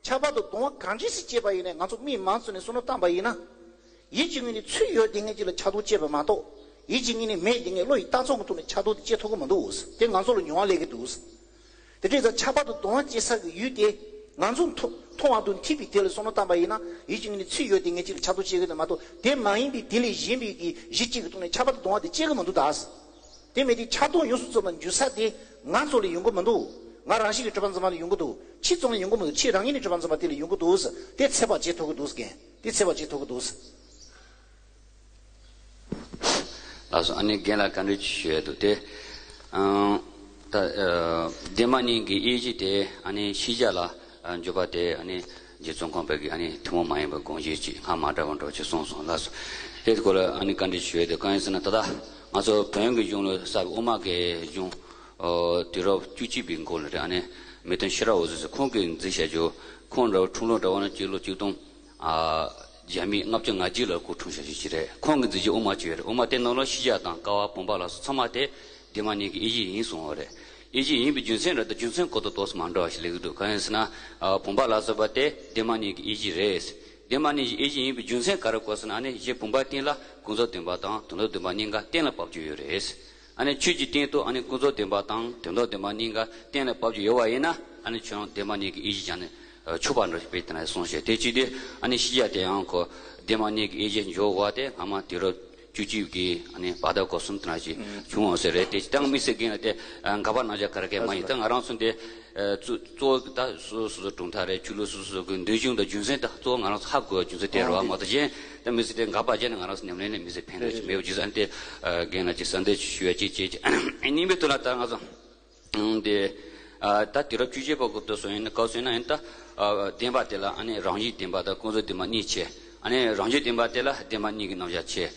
ཁྱབ་པ་དང་སྡང་བ་གང་འདྲ་ཞིག་སྐྱེས་པ་ཡིན་ནའི་ང་ཚོ་མིག་མང་ཙམ་ནས་བསམ་བློ་བཏང་པ་ཡིན་ན། ཡིད་ཀྱི་ངོས་ནས་ཚུར་ཡོད་བསྡད་མཁན་ཅིག་ལ་འཆར་སྡང་སྐྱེས་པ་མ་གཏོགས། ཡིད་ཀྱི་ངོས་ནས་མེད་བསྡད་མཁན་བློ་ཡི་ལྟ་ཚུལ་གྱི་ཐོག་ནས་འཆར་སྡང་དེ་སྐྱེ་ཐུབ་ཀྱི་མི་འདུག་དེ་ང་ཚོ་ལ་མྱོང་བ་སླེབས་ཀྱི་འདུག་དེ་འདྲ་ཡིན་ཙང་ཁྱབ་པ་དང་སྡང་བ་སྐྱེ་ས་ཀྱི་ཡུལ་དེ། ང་ཚོ་མཐོང་མཐོང་བ་དང་ཐོས་པའི་དེ་ལ་བསམ་བློ་བཏང་པ་ཡིན་ན། ཡིད་ཀྱི་ངོས་ནས་ཚུར་ཡོད་བསྡད་མཁན་ཅིག་ལ་འཆར་སྡང་སྐྱེ་གི་འདུག་མ་གཏོགས། དེ་མ་ཡིན་པའི་དེ་ལས་གཞན་པའི་གི་གཞི་གཅིག་གི་ཐོག་ནས་ཁྱབ་པ་དང་སྡང་བ་དེ་སྐྱེ་གི་མི་འདུག་ད། དེ་མེད་དུས་འཆར་སྡང་ཡོངས་སུ་རྫོགས་པ་འཇུག་ས་དེ་ང་ཚོ་ལ་ཡོང་གི་མི་འདུག་ང་རང་བཞིན་གྱིས་གྲུབ་པ་འཛིན་པ་ལ་ཡོང་གི་འདུག་ཁྱེད་ཚོ་ལ་ཡོང་གི་མི་འདུག་ཁྱེད་རང་ཉིད་ནས་གྲུབ་པ་འཛིན་པ་དེ་ལ་ཡོང་གི་འདུག་དེ་འཚོལ་བ་བྱེད་ཐུབ་ཀྱི་འདུག་རྒན། དེ་འཚོལ་བ་བྱེད་ཐུབ་ཀྱི་འདུག་ལགས་སོ། ཨ་ནི་རྒན་ལགས་བཀའ་འདྲི་ཞུ་ཡས་འདུག་སྟེ། ཨང་། ད་ཨ་བདེན་པ་གཉིས་ཀྱི་དབྱེ་གཞི་དེ་ཨ་ནི་ཤེས་བྱ་ལ་ཨ་འཇུག་པ་དེ་ཨ་ནི་རྗེ་ཙོང་ཁ་པ་གིས་ཨ་ནི་ཐུན་མོང་མ་ཡིན་པའི་དགོངས་གཞི་ཅིག་སྔ་མ་འདྲ་བ་འདྲ་ཅིག་གསུངས་སོང་། ལགས་སོ། དེའི་སྐོར་ལ་ཨ་ནི་བཀའ་འདྲི་ཞུ་ཡས་དེ་གང་ཡིན་ཟེར་ན། ད་ལྟ་ང་ཚོ་བོན་གྱི་གཞུང་ལ་གསལ་བའི་དབུ་མ་གི་གཞུང་། ཨོ། དུས་རབས་བཅུ་གཅིག་པའི་འགོ་ལ་རེད། ཨ་ནི་མི་དོན་ཤེས་རབ་འོད་ཟེར་ཁོང་གིས་མཛད་བཞག་རྒྱུ། ཁོང་འདྲ་བོ་འཁྲུངས་ལོ་འདྲ་བོ་ནི་སྤྱི་ལོ་ཆིག་སྟོང་། ཨ། བརྒྱ་མེད་ལྔ་བཅུ་ང་གཅིག་ལ་སྐུ་འཁྲུངས་བཞག་རྒྱུ་ཅིག་རེད། ཁོང་གིས་མཛད་རྒྱུ་དབུ་མ་ཅིག་ཡོད་རེད། དབུ་མ་དེ་ནང་ལ་ཤེས་བྱ་དང་སྐལ་བ་བུམ་པ་ལ་སོགས་ཚང་མ་དེ་བདེན་པ་གཉིས་ཀྱི་དབྱེ་གཞི་ཡིན་གསུངས་པ་རེད། དབྱེ་གཞི་ཡིན་པའི་རྒྱུ་མཚན་རེད། ད་རྒྱུ་མཚན་གོ་ཏོག་ཏོག་ཙམ་མ་འདྲ་བ་ཞིག་སླེབས་ཀྱི་འདུག་གང་ཡིན་ཟེར་ན། ཨ། བུམ་པ་ལ་སོགས་པ་དེ་བདེན་པ་གཉིས་ཀྱི་དབྱེ་གཞི་རེད། བདེན་པ་གཉིས་ཀྱི་དབྱེ་གཞི་ཡིན་པའི་རྒྱུ་མཚན་ག་རེ་གོ་ཟེར་ན། ཨ་ནི་གཞི་བུམ་པ་སྟེང་ལ་ཀུན་རྫོབ་བདེན་པ་དང་དོན་དམ་བདེན་པ་གཉིས་ཀ་གཏན་ལ་དབབ་རྒྱུ་ཡོད་རེད། ཨ་ནི་ཆོས་ཀྱི་སྟེང་དུ་ཨ་ནི་ཀུན་རྫོབ་བདེན་པ་དང་དོན་དམ་བདེན་པ་གཉིས་ཀ་གཏན་ལ་དབབ་རྒྱུ་ཡོད་པ་ཡིན་ན། ཨ་ནི་ཁྱོད་རང་བདེན་པ་གཉིས་ཀྱི་དབྱེ་གཞི་བཞག་ནས་ཆོག་པ་འདྲ་ཞིག་དཔེ་དེ་ན་གསུངས་བཞག་དེ་ཅི་སྟེ། ཨ་ནི་ཤེས་བྱ་དེ་ཡང་ཁོ་བདེན་པ་གཉིས་ཀྱི་དབྱེ་གཞི་འཇོག་དགོས་པ་དེ་སྔ་མ་དུས་རབས་བཅུ་གཅིག་གི་ཨ་ནི་བར་ཐག་གོ་གསུམ་དེ་ན་ཞིག་བྱུང་བ་ཟེར་རེད། དེ་ཅི་ལྟར་མི་སྲིད་མཁན་ལ་དེ་འགལ་བ་གནང་བྱ་ག་རེ་གས་མ་ཡིན། ད་ང་རང་ཚོ་འདི་གཙོ་གཙོ་བོ་ད་སོ་སོ་སོ་གྲུབ་མཐའ་རེད། ཆོས་ལུགས་སོ་སོ་གི་འདོད་གཞུང་དང་རྒྱུ་མཚན་ད་གཙོ་བོ་ང་རང་ཚོ་ཧ་གོ་བའི་རྒྱུ་མཚན་དེ་རེད་བ། མ་གཏོགས་གཞན་ད་མི་སྲིད་དེ་འགལ་བ་བྱས་ནས་ང་རང་ཚོ་ཉམས་ལེན་ལ་མི་སྲིད་ཕན་རེ་ཞིག་མེད་པ་ཅིག་ཨ་ནི་དེ་རྒན་ལགས་ཀྱིས་གསལ་འདེབས་ཞུ་བའི་ཅིག་བྱེད་ཀྱི་གཉིས་པའི་དོན་ལ་ད་ང་ཚོ་དེ་ད་དུས་རབས་བཅུ་བཞི་པ་གོ་ཏོག་སོང་ཡིན་ན་སྐབས་སུ་ཡིན་ན་ཡིན། ད་བདེན་པ་དེ་ལ་ཨ་ནི་རང་བཞིན་བདེན་པ་དང་ཀུན་རྫོབ་བདེན་པ་གཉིས་ཕྱེ། ཨ་ནི་རང་བཞིན་བདེན་པ་དེ་ལ་བདེན་པ་གཉིས་ཀྱི་རྣམ་གཞག་ཕྱེ།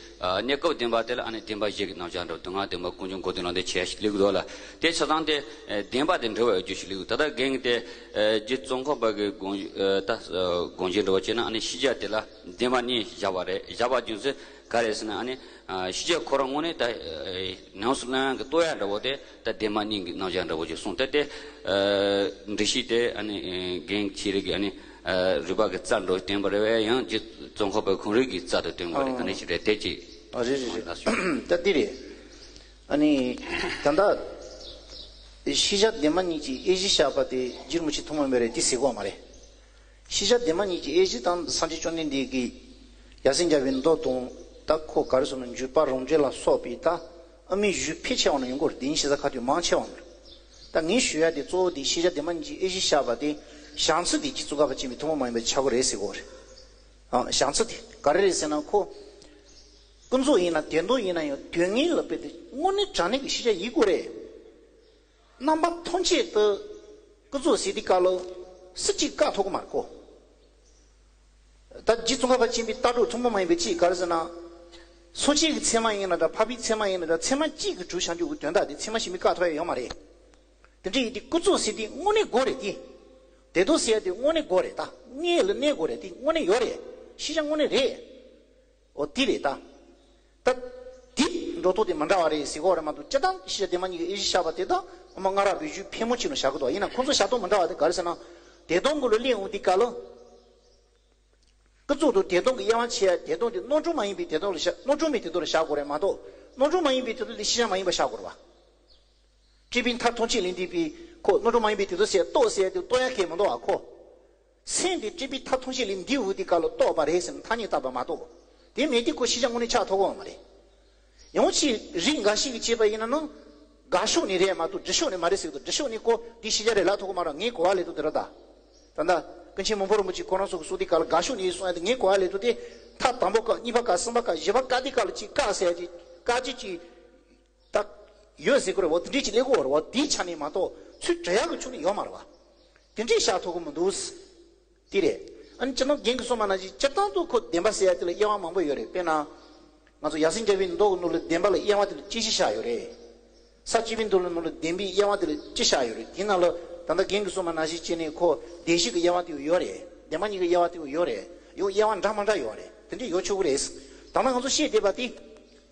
གནས་སྐབས་བདེན་པ་དེ་ལ་ཨ་ནི་བདེན་པ་བཞི་གི་རྣམ་གཞག་འདྲ་བོ། སྡུག་བསྔལ་བདེན་པ་ཀུན་འབྱུང་འགོག་བདེན་ལམ་བདེན་ཕྱེ་ཞིག་སླེབས་འདུག་ལ། དེ་ཆ་ཚང་དེ་བདེན་པ་དེ་འདྲ་བའི་རྒྱུ་ཞིག་སླེབས་འདུག་ད་ལྟ་རྒན་གྱིས་དེ་རྗེ་ཙོང་ཁ་པ་གི་དགོངས་ད་དགོངས་གཞི་འདྲ་བོ་བྱས་ན། ཨ་ནི་ཤེས་བྱ་དེ་ལ་བདེན་པ་གཉིས་བཞག་པ་རེད། བཞག་པ་རྒྱུ་མཚན་ག་རེ་ཟེར་ན། ཨ་ནི་ཤེས་བྱ་ཁོ་རང་ངོས་ནས་ད་ནང་སུ་ལ་ཡང་གི་ལྟོ་ཡ་འདྲ་བོ་དེ་ད་བདེན་པ་གཉིས་ཀྱི་རྣམ་གཞག་འདྲ་བོ་ཅིག་གསུངས། ད་དེ་འགྲེལ་བཤད་དེ་ཨ་ནི་རྒན་ཁྱེད་རིག་གི་ཨ་ནི་རུས་པ་གི་རྩ་འདྲ་བོ་བསྟན་པ་རེད་བས། ཡང་རྗེ་ཙོང་ཁ་པ་ཁོང་རིག་གི་རྩ་དུ་བསྟན་པ་རེད། ག་ནས་ཞིག་རེད། དེ་ཅིག་ཨ་རེད་རེད་རེད། ད་དེ་རེད། ཨ་ནི་ད་ལྟ་ཤེས་བྱ་བདེན་པ་གཉིས་ཀྱི་དབྱེ་གཞི་བཞག་པ་དེ་རྗེ་རིན་པོ་ཆེ་ཐུན་མོང་མ་རེད། དེ་ཟེར་གོ་མ་རེད། ཤེས་བྱ་བདེན་པ་གཉིས་ཀྱི་དབྱེ་གཞི་དང་སངས་རྒྱས་བཅོམ་ལྡན་འདས་ཀྱིས་ཡབ་སྲས་མཇལ་བའི་མདོ་དང་། ད་ཁོ་ག་རེ་ཟེར་ན། འཇུག་པ་རང་འགྲེལ་ལ་སོགས་པའི་ད་དབུ་མའི་གཞུང་ཕལ་ཆེ་བ་ནང་ཡོང་གི་རེད། དེ་ཉིད་ཤེས་བྱ་ཁ་ཐུག་མང་ཆེ་བ་ནང་རེད། ད་ངས་ཞུ་ཡ་དེ་གཙོ་བོ་དེ་ཤེས་བྱ་བདེན་པ་གཉིས་ཀྱི་དབྱེ་གཞི་བཞག་པ་དེ་བྱང་ཚུལ་དེ་རྗེ་ཙོང་ཁ་པ་ཆེན་པོའི་ཐུན་མོང་མ་ཡིན་པའི་ཆ་གོ་རེད་ཟེར་གོ་རེད། ཨ། བྱང་ཚུལ་དེ་ག་རེ་རེད་ཟེར་ན། ཁོ་ཀུན་རྫོབ་ཡིན་ན་དོན་དམ་ཡིན་ན་ཡང་དོན་དངོས་ལ་དཔེ་དེ་དངོས་གནས་དྲང་གནས་ཀྱི་ཤེས་བྱ་ཡིན་དགོས་རེད། རྣམ་པ་ཐམས་ཅད་དུ་ཀུན་རྫོབ་ཟེར་དུས་སྐབས་ལ་སུ་གཅིག་བཀག་ཐུབ་ཀྱི་མ་རེད་ཁོ། ད་རྗེ་ཙོང་ཁ་པ་ཆེན་པོའི་ལྟ་གྲུབ་ཐུན་མོང་མ་ཡིན་པའི་ཅིག་ག་རེ་ཟེར་ན། འཚོ་བྱེད་ཀྱི་ཚད་མ་ཡིན་ན་འདྲ། འཕགས་པའི་ཚད་མ་ཡིན་ན་འདྲ། ཚད་མ་གཅིག་གིས་གྲུབ་བཞག་རྒྱུ་གི་དོན་དག་དེ་ཚད་མ་གཞན་མིས་བཀག་ཐུབ་ཡ་ཡོད་མ་རེད། དེ་འདྲ་ཡིན་དུས་ཀུན་རྫོབ་ཟེར་དེ་དངོས་གནས་དགོས་རེད་དེ། བདེ་སྡུག་ཟེར་ཡ་དེ་དངོས་གནས་དགོས་རེད་ད། དངོས་ལ་གནས་དགོས་རེད་དེ། དངོས་གནས་ཡོད་རེད། ཤེས་བྱ་དངོས་གནས་རེད། འོ་དེ་རེད་ད། ད་དེ་འགྲོ་ལྡོག་དེ་མི་འདྲ་བ་རེད་ཟེར་གོ་རེད་མ་གཏོགས། སྤྱིར་བཏང་ཤེས་བྱ་བདེན་པ་གཉིས་ཀྱི་དབྱེ་གཞི་བཞག་པ་དེ་དག་ངོ་མ་སྔ་རབས་པའི་གཞུང་ཕལ་མོ་ཆེ་ནས་བཞག་གི་འདུག། ཡིན་ནའང་ཁོང་ཚོ་བཞག་སྟངས་མི་འདྲ་བ་དེ་ག་རེ་ཟེར་ན། བདེན་སྟོང་ཀུན་ལ་གླེང་འོང་དུས་སྐབས་ལ། ཀུན་རྫོབ་ཏུ་བདེན་སྟོང་གི་དབྱེ་བ་ཕྱེ་ཡ། བདེན་སྟོང་དེ་རྣམ་གྲངས་མ་ཡིན་པའི་བདེན་སྟོང་ལ་བཞག། རྣམ་གྲངས་མེད་བདེན་སྟོང་ལ་བཞག་དགོས་རེད་མ་གཏོགས། རྣམ་གྲངས་མ་ཡིན་པའི་བདེན་སྟོང་དེ་ཤེས་བྱ་མ་ཡིན་པ་བཞག་དགོས་རེད་བ། སྤྲོས་པའི་མཐར་ཐམས་ཅད་ལས་འདས་པའི་ཁོ་རྣམ་གྲངས་མ་ཡིན་པའི་བདེན་སྟོང་ཟེར་རྟོགས་ཟེར་ཡ་དེ་རྟོགས་ཡ་གང་ཡང་མི་འདུག་བ་ཁོ། སེམས་དེ་སྤྲོས་པའི་མཐར་ཐམས་ཅད་ལས་འདས་འོང་དུས་སྐབས་ལ་རྟོགས་པ་རེད་ཟེར་ནས་ཐ་སྙད་བཏགས་པ་མ་གཏོགས། དེ་མེད་དུས་ཁོ་ཤེས་བྱ་དངོས་གནས་ཆགས་ཐུབ་ཀྱི་ཡོད་མ་རེད། ཡང་ཅིག་རིགས་འགའ་ཞིག་གིས་བྱས་པ་ཡིན་ན་ནི། དགག་ཕྱོགས་ནས་རེད་མ་གཏོགས་སྒྲུབ་ཕྱོགས་ནས་མ་རེད་ཟེར་གི་འདུག། སྒྲུབ་ཕྱོགས་ནས་ཁོ་འདི་ཤེས་བྱ་རེད་ལབ་ཐུབ་ཀྱི་མ་རེད། ངས་གོ་བ་ལེན་དུས་དེ་རེད་ད། ད་ལྟ་ཀུན་མཁྱེན་མི་ཕམ་རིན་པོ་ཆེ་ཁོ་རང་ཚོ་གིས་གསུངས་དུས་སྐབས་ལ་དགག་ཕྱོགས་ནས་གསུངས་ཡ་དེ་ངས་གོ་བ་ལེན་དུས་དེ། མཐའ་དང་པོ་བཀག། གཉིས་པ་བཀག། གསུམ་པ་བཀག། བཞི་པ་བཀག་དུས་སྐབས་ལ་ཅིག་བཀག་ཟེར་ཡ་ཅིག་བཀག་རྒྱུ་ཅིག་ད་ཡོད་ཟེར་གི་རེད་བ། དེ་འདྲས་ཅིག་སླེབས་ཀྱི་ཡོད་རེད་བ། དེའི་ཆ་ནས་མ་གཏོགས་ཚུར་འབྲེལ་ཡག་གི་ཕྱོགས་ནས་ཡོད་མ་རེད་བ། དེ་འདྲས་བཞག་ཐུབ་ཀྱི་མི་འདུག། དེ་རེད། ཨ་ནི་སྤྱིར་བཏང་རྒན་གྱིས་གསུངས་པ་ནང་བཞིན་སྤྱིར་བཏང་དུ་ཁོ་བདེན་པ་ཟེར་ཡ་དེ་ལ་དབྱེ་བ་མང་པོ་ཡོད་རེད། དཔེར་ན། ང་ཚོ་ཡབ་སྲས་བརྒྱ་པའི་མདོ་གི་ནང་ལ་བདེན་པ་ལ་དབྱེ་བ་དེ་ལ་དཔྱད་གཞི་བཞག་ཡོད་རེད། ས་བཅུ་པའི་མདོ་ལ་ནང་ལ་བདེན་པའི་དབྱེ་བ་དེ་ལ་དཔྱད་བཞག་ཡོད་རེད། དེའི་ནང་ལ་ད་ལྟ་རྒན་གྱིས་གསུངས་པ་ནང་བཞིན་བྱས་ནས་ཁོ་བདེན་བཞི་གི་དབྱེ་བ་དེ་ཡོད་རེད། བདེན་པ་གཉིས་ཀྱི་དབྱེ་བ་དེ་ཡོད་རེད། ཡང་དབྱེ་བ་འདྲ་མི་འདྲ་ཡོད་རེད། དེ་འདྲ་ཡོད་ཆོག་གི་རེད། ད་ལྟ་ང་ཚོ་བཤད་བསྡད་པ་དེ།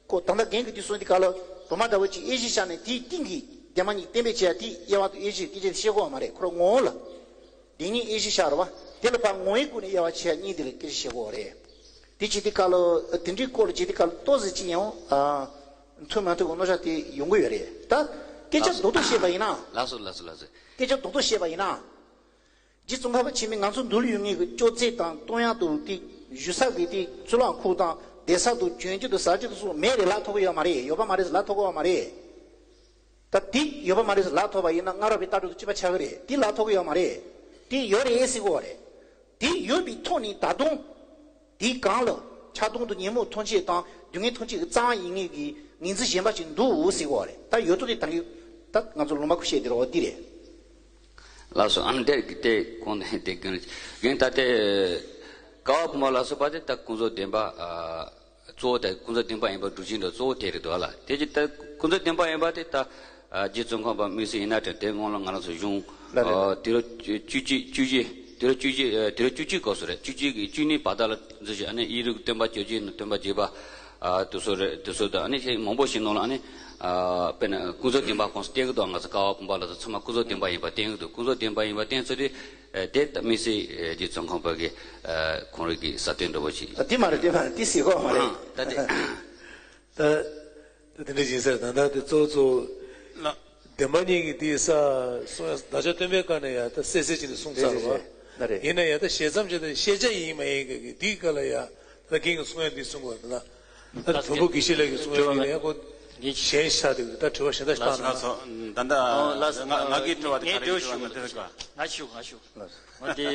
ཁོ་ད་ལྟ་རྒན་གྱིས་དེ་གསུངས་དུས་སྐབས་ལ་དུ་མ་འདྲ་བོ་ཅིག་དབྱེ་གཞི་བཞག་ནས་དེའི་སྟེང་གི་བདེན་པ་གཉིས་གཏན་འབེབས་བྱས་ཡ་དེ་དབྱེ་བ་དང་དབྱེ་གཞི་སྐད་ཆ་བཤད་དགོས་པ་མ་རེད། ཁོ་རང་ངོ་བོ་ལ། དེ་ཉིད་དབྱེ་གཞི་བཞག་རེད་བ། དེ་ལ་ཕར་ངོ་བོའི་སྒོ་ནས་དབྱེ་བ་ཕྱེ་ཡ་གཉིས་དེ་ལ་སྐད་ཆ་བཤད་དགོས་པ་རེད། དེ་བྱེད་དུས་སྐབས་ལ་དེ་འདྲའི་སྐོར་ལ་བྱེད་དུས་སྐབས་ལ་ཏོག་ཙམ་ཅིག་ཡང་ཨ། མཐུན་མ་མཐུན་གྱི་མནོ་བྱ་དེ་ཡོང་གི་ཡོད་རེད། ད་སྐད་ཆ་ལགས་སོ། རྡོག་རྡོག་བཤད་པ་ཡིན་ན། ལགས་སོ་ལགས་སོ་ལགས་སོ། སྐད་ཆ་རྡོག་རྡོག་བཤད་པ་ཡིན་ན། རྗེ་ཙོང་ཁ་པ་ཆེན་པོས་ང་ཚོ་མདོ་ལ་ཡོད་མཁན་གྱི་ཅོག་ཙེ་དང་སྟོན་ཡག་དང་དེ་བཞུགས་ས་གི་དེ་གཙུག་ལག་ཁང་དང་བསྡད་ས་དང་གྱོན་རྒྱུ་དང་ཟ་རྒྱུ་དེ་ཚོ་མེད་རེད་ལབ་ཐུབ་ཀྱི་ཡོད་མ་རེད། ཡོད་པ་མ་རེད་ཟེར་ལབ་ཐུབ་ཀྱི་ཡོད་མ་རེད། ད་དེ་ཡོད་པ་མ་རེད་ཟེར་ལབ་ཐུབ་པ་ཡིན་ན་སྔ་རབས་པའི་ལྟ་གྲུབ་དང་གཅིག་པ་ཆགས་ཀྱི་རེད། དེ་ལབ་ཐུབ་ཀྱི་ཡོད་མ་རེད། དེ་ཡོད་རེད་ཟེར་གྱི་ཡོད་རེད། དེ་ཡོད་པའི་ཐོག་ནས་ད་དུང་དེའི་སྒང་ལ་ཆགས་སྡང་དང་ཉོན་མོངས་ཐམས་ཅད་དང་སྡུག་བསྔལ་ཐམས་ཅད་ཀྱི་རྩ་བ་ཡིན་ངེས་ཀྱི་ངོས་འཛིན་གཞན་པ་ཞིག་འདུག་ཟེར་གྱི་ཡོད་རེད། ད་ཡོད་དོ་དེ་ད་གིན་ད་ང་ཚོ་ལུང་པ་ཁུ་བཤད་དེ་རེད་བ། འདི་རེད། ལགས་སོ། ཨ་ནི་དེ་དེ་གོང་དེ་དེ་རྒན་རྒན་ད་དེ་ཀ་བ་བུམ་པ་ལ་སོགས་པ་དེ་ད་ཀུན་རྫོབ་བདེན་པ་ཨ་གཙོ་བོ་དེ་ཀུན་རྫོབ་བདེན་པ་ཡིན་པ་སྒྲུབ་བྱེད་འདྲ་གཙོ་བོ་དེ་རེད་འདུག་ཨ་ལ། དེ་ཅི་ད་ཀུན་རྫོབ་བདེན་པ་ཡིན་པ་དེ་ད་ཨ་རྗེ་ཙོང་ཁ་པ་དམིགས་བསལ་ཡིན་ན་དྲན། དེ་སྔོན་ལ་ང་རང་ཚོ་གཞུང་ལགས་རེད། ཨ་དུས་རབས་བཅུ་བཅུ་བཅུ་བཞི་དུས་རབས་བཅུ་བཞི་ཨ་དུས་རབས་བཅུ་གཅིག་སྐབས་སུ་རེད། བཅུ་གཅིག་གི་བཅུ་གཉིས་བར་དག་ལ་འཛུལ་ཞིང་ཨ་ནི་ཡིག་རིགས་ཀྱི་སྟོན་པ་བཅོ་བརྒྱད་ནང་སྟོན་པ་རྒྱས་པ་ཨ་དེ་ཚོ་རེད། དེ་ཚོ་དང་ཨ་ནི་ཞིག་མང་པོ་ཞིག་ནང་ལ་ཨ་ནི་ཨ་དཔེར་ན་ཀུན་རྫོབ་བདེན་པ་ཁོངས་སུ་བསྟན་གྱི་འདུག། ང་ཚོ་ཀ་བ་བུམ་པ་ལ་སོགས་ཚང་མ་ཀུན་རྫོབ་བདེན་པ་ཡིན་པ་བསྟན་གྱི་འདུག། ཀུན་རྫོབ་བདེན་པ་ཡིན་པ་བསྟན་ཚུལ་དེ་ཨ་དེ་ད་དམིགས་བསལ་ཨ་རྗེ་ཙོང་ཁ་པ་གི་ཨ་ཁོང་རང་གི་ས་བརྟོལ་འདྲ་པོ་ཞིག་ཨ་དེ་མ་རེད། དེ་མ་རེད། དེ་ཟེར་གོ་མ་རེད། ཨ་ད་དེ་ད་ད་དེ་འདྲ་ཡིན་ཟེར། ད་ལྟ་དེ་གཙོ་བོ་གཙོ་བོ་ལགས། བདེན་པ་གཉིས་ཀྱི་དེའི་ས་གསུང་ཡ་བདག་ཅག་སྟོན་པའི་བཀའ་ནས་ཡ་ད་གསལ་གསལ་བྱས་ནས་གསུངས་ཚར་བ། ལགས་རེད། ཡིན་ན་ཡ་ད་ཞལ་ཙམ་བྱས་ཏེ་ཤེས་བྱ་ཡིན་མ་ཡིན་གྱི་དེའི་སྐབས་ལ་ཡ་ད་རྒན་གྱིས་གསུང་ཡ་འདི་གསུང་དགོས་རེད་ལ། ད་བུམ་པ་དགེ་བཤེས་ལགས་ཀྱིས་གསུང་ཡ་འདི་ལ་ཡ་ཁོ་གཞན་ཤ་དེ་ད་དྲི་བ་གཞན་དག་ཞིག་བཏང་ན། ད་ལྟ་ང་ངའི་དྲི་བ་དེ་ག་རེ་ཞུ་བ་ན་དེ་རེད་ག་ང་ཞུ་ང་ཞུ། ང་དེ།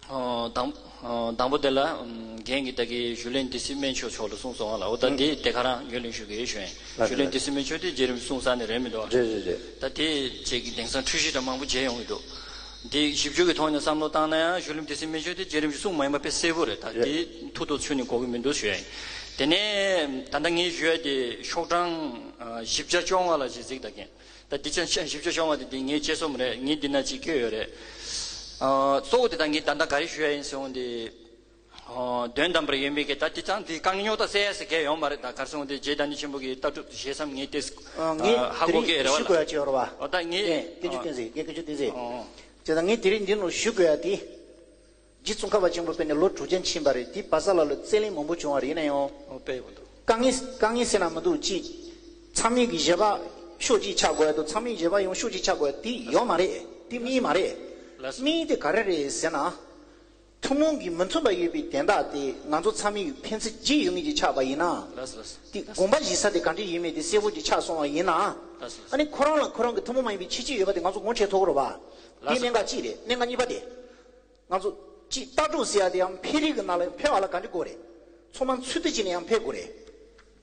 ཨོ། དང་ཨོ། དང་པོ་དེ་ལ་ཨམ། རྒན་གྱིས་ད་གིན་ཞུ་ལན་བདེ་སྲིད་སྨན་མཆོག་མཆོག་ལ་གསུངས་སོང་ང་ལ། འོ་ད་ཨུ། དེ་དེ་ག་རང་ཡོད་ལན་ཞུ་གི་ཡོད་ཞུ་ཡིན། ལགས་ཞུ་ལན་རེད། བདེ་སྲིད་སྨན་མཆོག་དེ་རྗེ་རིན་པོ་ཆེ་གསུང་ས་ནས་རེད་མི་འདུག་རེད་རེད་རེད། ད་དེ་བཅས་ཀྱི་དེང་སང་འཁྲུལ་གཞི་འདྲ་མང་པོ་མཇལ་ཡོང་གི་འདུག། འདི་ཞིབ་འཇུག་གི་ཐོག་ནས་བསམ་བློ་བཏང་ན་ཡང་ཞུ་ལན་བདེ་སྲིད་སྨན་མཆོག་དེ་རྗེ་རིན་པོ་ཆེ་གསུངས་མ་ཡིན་པ་དཔེ་གསལ་པོ་རེད། ད་རེད། དེ་ཐུགས་དོགས་ཆུད་ནས་གོ་གི་མི་འདུག་ཞུ་ཡིན། དེ་ནས་ད་ལྟ་ངས་ཞུ་ཡ་དེ་ཤོག་གྲངས་ཨ། བཞི་བརྒྱ་བཅོ་ལྔ་ལ་ཞིག་གཟིགས་ད་མཁན། ད་འདི་ཅང་ཅང་ཞིབ་ཆ་ཤོང་བ་དེ་འདི་ངའི་དཔྱད་རྩོམ་རེད། ངས་འདི་ན་ཅིག་བཀོད་ཡོད་རེད། ཨ། གཙོ་བོ་དེ་ད་ངས་ད་ལྟ་ག་རེ་ཞུ་ཡ་ཡིན་ཟེར་འོང་དེ། ཨ། དོན་དམ་པར་ཡོད་མེད་ཀྱི་ད་དེ་ཙང་དེ་རྐང་རྙོག་ད་སེལ་ཡ་ཟེར་གལ་ཡོད་མ་རེད། ད་ག་རེ་ཟེར་འོང་དེ་རྗེ་བདག་ཉིད་ཆེན་པོ་གི་ལྟ་གྲུབ་ཞེ་མཚམས་ངས་ཏེ། ཨ། ངས་ཨ། ཧ་དེ་གོ་རིང་གི་རེད་བ་ཞུ་ལ། དགོས་ཡ་ཅིག་ཡོད་རེད་བ། ཨོ་ད་ངས་ངས་སྐད་ཆ་བསྟན་ཟེར། ངས་སྐད་ཆ་བསྟན་ཟེར། ཨོ། བྱས་ཙང་ངས་དེ་རིང་འདི་ནང་ཞུ་དགོས་ཡ་དེ། རྗེ་ཙོང་ཁ་པ་ཆེན་པོ་དཔེར་ན་ལོ་དྲུག་བརྒྱ་ཕྱིན་པ་རེད། དེ་བར་ས་ལ་ལ་རྩོད་གླེང་མང་པོ་བྱུང་བ་རེད། ཡིན་ན་ཡང་། ཨོ་དཔེ་ཡོད་འདུག། དཀའ་ངལ་དཀའ་ངལ་ཟེར་ན་མི་འདུག་ཅིག། ཚང་མས་ཀྱི་བཞེད་པ་ཕྱོགས་གཅིག་ཆགས་དགོས་ཡ་དང་། ཚང་མས་བཞེད་པ་ཡང་ཕྱོགས་གཅིག་ཆགས་དགོས་ཡ་དེ་ཡོད་མ་རེད། དེ་དམིགས་ཡུལ་མ་རེད། ལགས་སོ། དམིགས་ཡུལ་དེ་ག་རེ་རེད་ཟེར་ན། ཐུན་མོང་གི་མི་མཐུན་པ་ཡོད་པའི་དོན་དག་དེ་ང་ཚོ་ཚང་མས་ཕན་ཚུན་བརྗེད་ཡོད་ངེས་ཀྱི་ཆགས་པ་ཡིན་ན། ལགས་སོ་ལགས་སོ། དེ་དགོངས་པ་བཞེས་ས་དེ་ག་འདྲ་ཡིན་མིན་དེ་གསལ་པོ་ཅིག་ཆགས་སོང་བ་ཡིན་ན། ལགས་སོ་ལགས་སོ། ཨ་ནི་ཁོ་རང་ལ་ཁོ་རང་གི་ཐུན་མོང་མ་ཡིན་པའི་ཁྱད་ཆོས་ཡོད་པ་དེ་ང་ཚོ་ངོ་འཕྲོད་ཐུབ་ཀྱི་རེད་བ། དེ་ལགས་སོ། གནད་འགག་གཅིག་རེད། གནད་འགག་གཉིས་པ་དེ། ང་ཚོ་གཅིག་ལྟ་གྲུབ་ཟེར་ཡ་དེ་ཡང་འཕེལ་རིམ་གྱི་ནང་ལ་འཕེལ་བ་ལ་ག་འདྲ་དགོས་རེད། ཚང་མ་ཚུལ་དུ་བྱས་ནས་ཡང་འཕེལ་དགོས་རེད།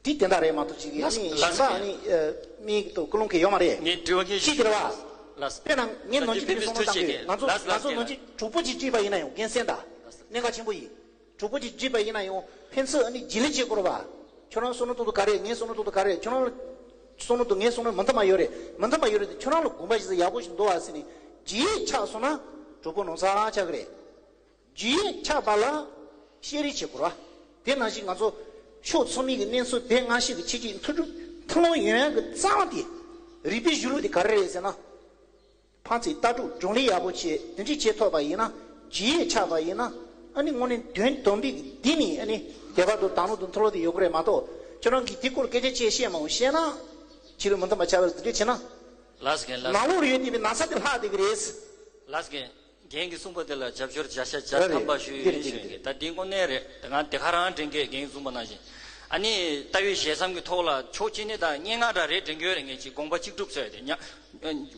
དེ་དེ་འདྲ་རེད་མ་གཏོགས་ཅིག་གི་ལགས་ཨ་ནི་ལགས་གཞན་པ་ཨ་ནི་ཨ་མིག་ཏུ་ཀུན་སློང་གི་ཡོད་མ་རེད། ངས་དྲི་བ་ངས་ཅིག་དེ་རེད་བ། ལགས། དཔེར་ན་ངས་ནང་ཆོས་དེ་ཚོ་ཚང་མ་བཏང་གི་ང་ཚོ་ལགས་ང་ཚོ་ལགས་ནང་ཆོས་དྲུག་པོ་ཅིག་བྲིས་པ་ཡིན་ན་ཡང་རྒན་གསན་དང་། གནད་འགག་ཆེན་པོ་ཡིན། དྲུག་པོ་ཅིག་བྲིས་པ་ཡིན་ན་ཡང་ཕན་ཚུན་ཨ་ནི་བརྗེ་ལེན་བྱེད་དགོས་རེད་བ། ཁྱོད་རང་བསམ་བློ་གཏོང་དུས་ག་རེ། ངའི་བསམ་བློ་གཏོང་དུས་ག་རེ། ཁྱོད་རང་ལ་བསམ་བློ་གཏོང་། ངའི་བསམ་བློ་མི་མཐུན་པ་ཡོད་རེད། མི་མཐུན་པ་ཡོད་རེད་དེ། ཁྱོད་རང་ལ་དགོངས་པ་ཞིག་ཡག་པོ་ཞིག་འདུག་བ་ཟེར་ནས་རྒྱུ་ཡིས་ཆགས་སོང་ན་གྲོགས་པོ་ནོར་ས་ཆགས་ཀྱི་རེད། རྒྱུ་ཡིས་ཆགས་པ་ལ་བཤད་རེས་བྱེད་དགོས་ར། དེ་ནང་བཞིན་ང་ཚོ་ཕྱོགས་ཚང་མའི་གི་གནས་ཚུལ་དེ་སྔ་ཕྱི་གི་ཆེད་ཀྱི་མཐུན་སྒྲིལ་མཐུན་ལམ་ཡོང་ཡག་གི་རྩ་བ་དེ་རིག་པའི་གཞུང་ལུགས་དེ་ག་རེ་རེད་ཟེར་ན། ཕན་ཚུན་ལྟ་གྲུབ་བགྲོ་གླེང་ཡག་པོ་བྱས། དེ་འདྲ་བྱེད་ཐུབ་པ་ཡིན་ན། རྒྱུ་ཡིས་ཆགས་པ་ཡིན་ན། ཨ་ནི་དངོས་གནས་དོན་དམ་པའི་གི་འདི་ནི་ཨ་ནི་དེ་བར་དུ་དང་བླངས་དང་མཐུན་ལམ་དེ་ཡོད་ཀྱི་རེད་མ་གཏོགས། ཁྱོད་རང་གིས་དེ་སྐོར་སྐད་ཆ་བཤད་བཤད་མ་འོང་བཤད་ན། ཕྱི་ལོགས་མི་མཐུན་པ་ཆགས་པ་རེད། དེ་འདྲ་བྱས་ན། ལགས་སོ་རྒན། ལགས་སོ། ནང་ལོགས་ལ་ཡོད་བསྡད་པའི་ན་ཚ་དེ་ལྷག་བསྡད་ཀྱི་རེད། ལགས་སོ་རྒན། རྒན་གྱིས་གསུངས་པ་དེ་ལ་རྒྱབ་སྐྱོར་བརྒྱ་ཆ་བརྒྱ་ཐམ་པ་ཞུ་ཡིན་ཞུ་ཡིན་གྱི། ད་འདི་དངོས་གནས་རེད། ད་ང་དེ་ག་རང་དྲན་གི། རྒན་གྱིས་གསུངས་པ་ནང་བཞིན། ཨ་ནི་ལྟ་བའི་ཞལ་བཟང་གི་ཐོག་ལ་ཕྱོགས་གཅིག་ནས་ད་སྙན་ངག་འདྲ་རེ་འདྲེན་གྱི་ཡོད་རེད། ངས་ཅིག་དགོངས་པ་གཅིག་སྒྲུབ་ཟེར་ཏེ། ཉམས་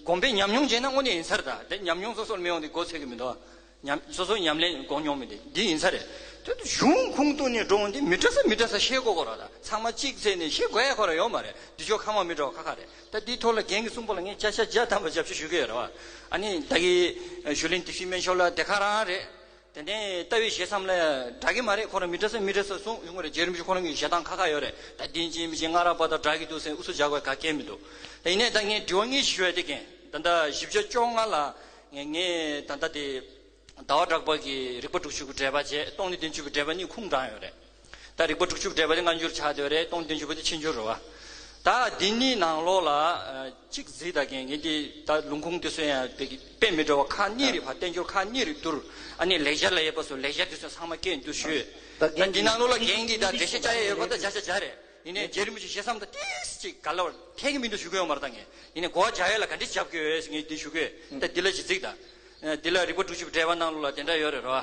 དགོངས་པའི་ཉམས་མྱོང་བྱས་ན་དངོས་གནས་ཡིན་ས་རེད། ད་དེ་ཉམས་མྱོང་སོ་སོར་མི་ཡོང་དེ་མགོ་ཚོས་ཀྱི་མི་འདུག་ཉམས་སོ་སོའི་ཉམས་ལེན་དགོས་མྱོང་མི་དེ་འདི་ཡིན་ས་རེད། དེ་གཞུང་ཁུངས་གཏུགས་ནས་འགྲོ་འོང་དེ་མི་འདྲ་ས་མི་འདྲ་ས་བཤད་དགོས་ཀྱི་རེད། ད་ཚང་མ་གཅིག་བྱས་ནས་བཤད་དགོས་ཡ་ཁོ་རང་ཡོད་མ་རེད། འདི་ཕྱོགས་ཁ་མ་མི་འདྲ་བ་ཁ་ཁ་རེད། ད་འདིའི་ཐོག་ལ་རྒན་གྱིས་གསུངས་པ་ལ་ངས་བརྒྱ་ཆ་བརྒྱ་ཐམ་པ་རྒྱབ་སྐྱོར་ཞུ་གི་ཡོད་རེད་བ། ཨ་ནི་ད་གི་ཞུ་ལན་དེ་ཤི་སྨན་ཤོར་ལ་དེ་ག་རང་རེད། དེ་ནས་ལྟ་བའི་ཞལ་བཟང་ལ་འདྲ་གི་མ་རེད། ཁོ་རང་མི་འདྲ་ས་མི་འདྲ་ས་གསུངས་ཡོང་གི་རེད། རྗེ་རིན་པོ་ཆེ་ཁོ་རང་གི་ཞལ་ཐང་ཁ་ཁ་ཡོད་རེད། ད་དེ་ཡིན་གཅིག་མིན་གཅིག་སྔ་རབས་པ་དང་འདྲ་གི་འདུག་ཟེར་ཨུ་ཚུགས་རྒྱག་དགོས་ག་གེ་མི་འདུག་ད་ཡིན་ནའི་ད་ངས་དྲི་བ་གཉིས་ཤིག་ཞུ་ཡ་དེ། རྒན་ད་ལྟ་བཞི་བརྒྱ་བཅོ་ལྔ་ལ་ངས་ངས་ད་ལྟ་དེ་ཟླ་བ་གྲགས་པ་གི་རིག་པ་དྲུག་ཅུ་གི་འགྲེལ་པ་བྱས། སྟོང་ཉིད་བདུན་ཅུ་གི་འགྲེལ་པ་གཉིས་ཁུངས་དྲངས་ཡོད་རེད། ད་རིག་པ་དྲུག་ཅུ་འགྲེལ་པ་དེ་སྔ་འགྱུར་ཆགས་བསྡད་ཡོད་རེད། སྟོང་བདུན་ཅུ་པ་དེ་ཕྱི་འགྱུར་རེད་བ། ད་འདི་གཉིས་ནང་ལོགས་ལ་ཨ་གཅིག་གཟིགས་དང་། རྒན་ངས་འདི་ད་ལུང་ཁུངས་དེ་ཚོ་ཡང་དཔེ་དཔེ་མི་འདྲ་བ་ཁག་གཉིས་རེད་བ། བསྟན་འགྱུར་ཁག་གཉིས་རེད་བསྡུར། ཨ་ནི་ལེགས་སྦྱར་ལ་ཡོད་པ་སོགས་ལེགས་སྦྱར་དེ་ཚོ་ཚང་མ་སྐད་འདུག་ཞུས། ད་ད་འདི་ནང་ལོགས་ལ་རྒན་གྱིས་ད་འགྲེལ་བཤད་བྱ་ཡ་ཡོད་པ་ད་བྱ་བྱ་བྱ་རེད། ཡིན་ནའི་རྗེ་རིན་པོ་ཆེ་ཞལ་བཟང་དང་ཏིས་ཅིག་ག་ལ་བར་ཐད་ཀྱི་མི་འདུག་ཞུ་གི་ཡོད་མ་རེད། ད་ངས་ཡིན་ནའི་གོ་བ་རྒྱག་ཡ་ལ་ག་འདྲས་རྒྱབ་ཀྱི་ཡོད་ཟེར་ངས་འདི་ཞུ་གི་ཡོད། ད་འདི་ལ་ཅིག་གཟིགས་དང་། འདི་ལ་རིག་པ་དྲུག་ཅུ་པའི་འགྲེལ་པ་ནང་ལོགས་ལ་དེ་འདྲ་ཡོད་རེད་རོ།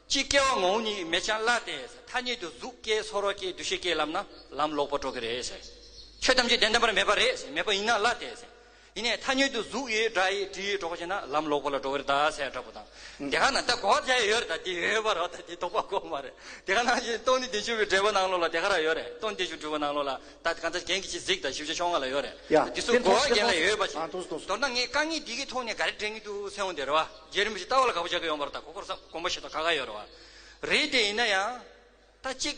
ཅི་སྐྱེ་བ་ངོ་བོ་ཉིད་མེད་ཀྱང་སླར་ཏེ། ཐ་སྙད་དུ་གཟུགས་སྐྱེ་ཚོར་བ་སྐྱེ་འདུ་ཤེས་སྐྱེ་ལབ་ན་ལམ་ལོག་པར་འགྲོ་གི་རེད་ཟེར། ཆོས་ཐམས་ཅད་དོན་དམ་པར་མེད་པ་རེད་ཟེར། མེད་པ་ཡིན་ན་སླར་ཏེ་ཟེར། ཡིན་ནའི་ཐ་སྙད་དུ་གཟུགས་ཡོད་སྒྲ་ཡོད་དྲི་ཡོད་འགྲོ་བ་བྱས་ན་ལམ་ལོག་པ་ལ་འགྲོ་གི་རེད་ད་ཟེར་འདྲ་པོ་དང་། དེ་ག་ན་ད་གོ་བ་རྒྱག་ཡ་ཡོད་རེད། ད་དེ་ཡོད་པ་རེད། ད་དེ་དོགས་པ་དགོས་མ་རེད། དེ་ག་ནང་བཞིན་སྟོང་ཉིད་བདུན་ཅུ་པའི་འགྲེལ་པ་ནང་ལོགས་ལ་དེ་ག་རང་ཡོད་རེད། སྟོང་ཉིད་བདུན་ཅུ་འགྲེལ་པ་ནང་ལོགས་ལ་ད་གང་ལྟར་རྒན་གྱིས་ཅིག་གཟིགས་དང་། བཞི་བཅུ་ཞེ་ལྔ་ལ་ཡོད་རེད། ཡ་དེ་ཚོ་དེ་གོ་བ་ཐོག་རྒན་ལ་ཡོད་པ་ཅིག་ཨ་ཐུག་སོང་། མདོར་ན་ངས་དཀའ་ངལ་འདི་གི་ཐོག་ནས་ག་རེ་འདྲེན་གྱི་འདུག་ཟེར་འོང་དེ་རེད་བ། རྗེ་རིན་པོ་ཆེ་ལྟ་བ་ལ་དགག་པ་རྒྱག་གི་ཡོད་མ་རེད། ད་གོ་སྐོར་བསམ་དགོངས་པ་བཞེས་དང་ཁ་ཁ་ཡོད་རེད་བ། རེད་དེ་ཡིན་ན་ཡང་། ད་གཅིག་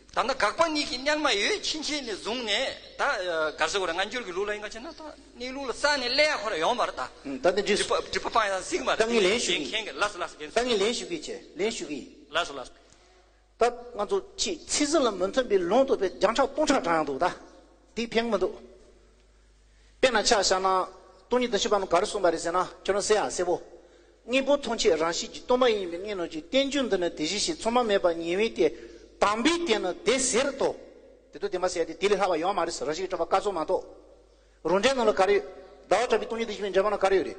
ད་ལྟ་དགག་པ་གཉིས་ཀྱི་རྙེད་མ་ཡོད་ཕྱིན་ཆད་ནས་བཟུང་ནས་ད་ག་རེ་ཟེར་དགོས་རེད། སྔ་འགྱུར་གྱི་ལུགས་ལ་ཡིན་ག་བྱས་ན་ད་གནས་ལུགས་ལ་རྩ་ནས་སླེབས་ཡ་ཁོ་རང་ཡོད་མ་རེད་ད། ད་ནི་འདྲི་སྒྲིག་པ་སྒྲིག་པ་སྤང་ཡ་ཟིག་མ་རེད། ད་ངས་ལན་ཞུ་གི། མཁན་གྱི་ལགས་སོ་ལགས་སོ། རྒན་ད་ངས་ལན་ཞུ་གི་བྱས། ལན་ཞུ་གི་ཡིན། ལགས་སོ་ལགས་སོ། ད་ང་ཚོ་ཕྱིས་ཚིག་ཟིན་ལ་མི་མཐུན་པའི་ལུང་དུ་བས་རྒྱང་ཁྲག་སྟོང་ཕྲག་དྲངས་ཡང་འདུག་ད་འདི་ཕན་གྱི་མི་འདུག་དཔེར་ན་ཆ་བཞག་ན་སྟོང་ཉིད་བདག་ཤེས་པ་རྣམས་ག་རེ་གསུངས་པ་རེད་ཟེར་ན། ཁྱོད་རང་གསལ་ཡང་གསལ་པོ། དངོས་པོ་ཐམས་ཅད་རང་བཞིན་གྱིས་སྟོང་པ་ཡིན་པའི་དངོས་རྣམས་ཀྱི་རྟེན་འབྱུང་འདི་ནི་དེ་བཞིན་གཤེགས། མཚུངས་པ་མེད་པ་ཉེ་བའི་སྟེ། དམ་པའི་དོན་ནི་དེ་ཟེར་ཏོ། དེ་དུས་དེ་མ་ཟེར་ཏེ་དེ་ལས་ལྷག་པ་ཡོད་མ་རེད་ཟེར། རང་བཞིན་གྱིས་གྲུབ་པ་སྐབས་སུ་མ་གཏོགས། རང་འགྲེལ་ནང་ལ་ག་རེ་ཡོད། ཟླ་བ་གྲགས་པའི་སྟོང་ཉིད་བདག་ཤེས་པའི་འགྲེལ་པ་ནང་ག་རེ་ཡོད་རེད།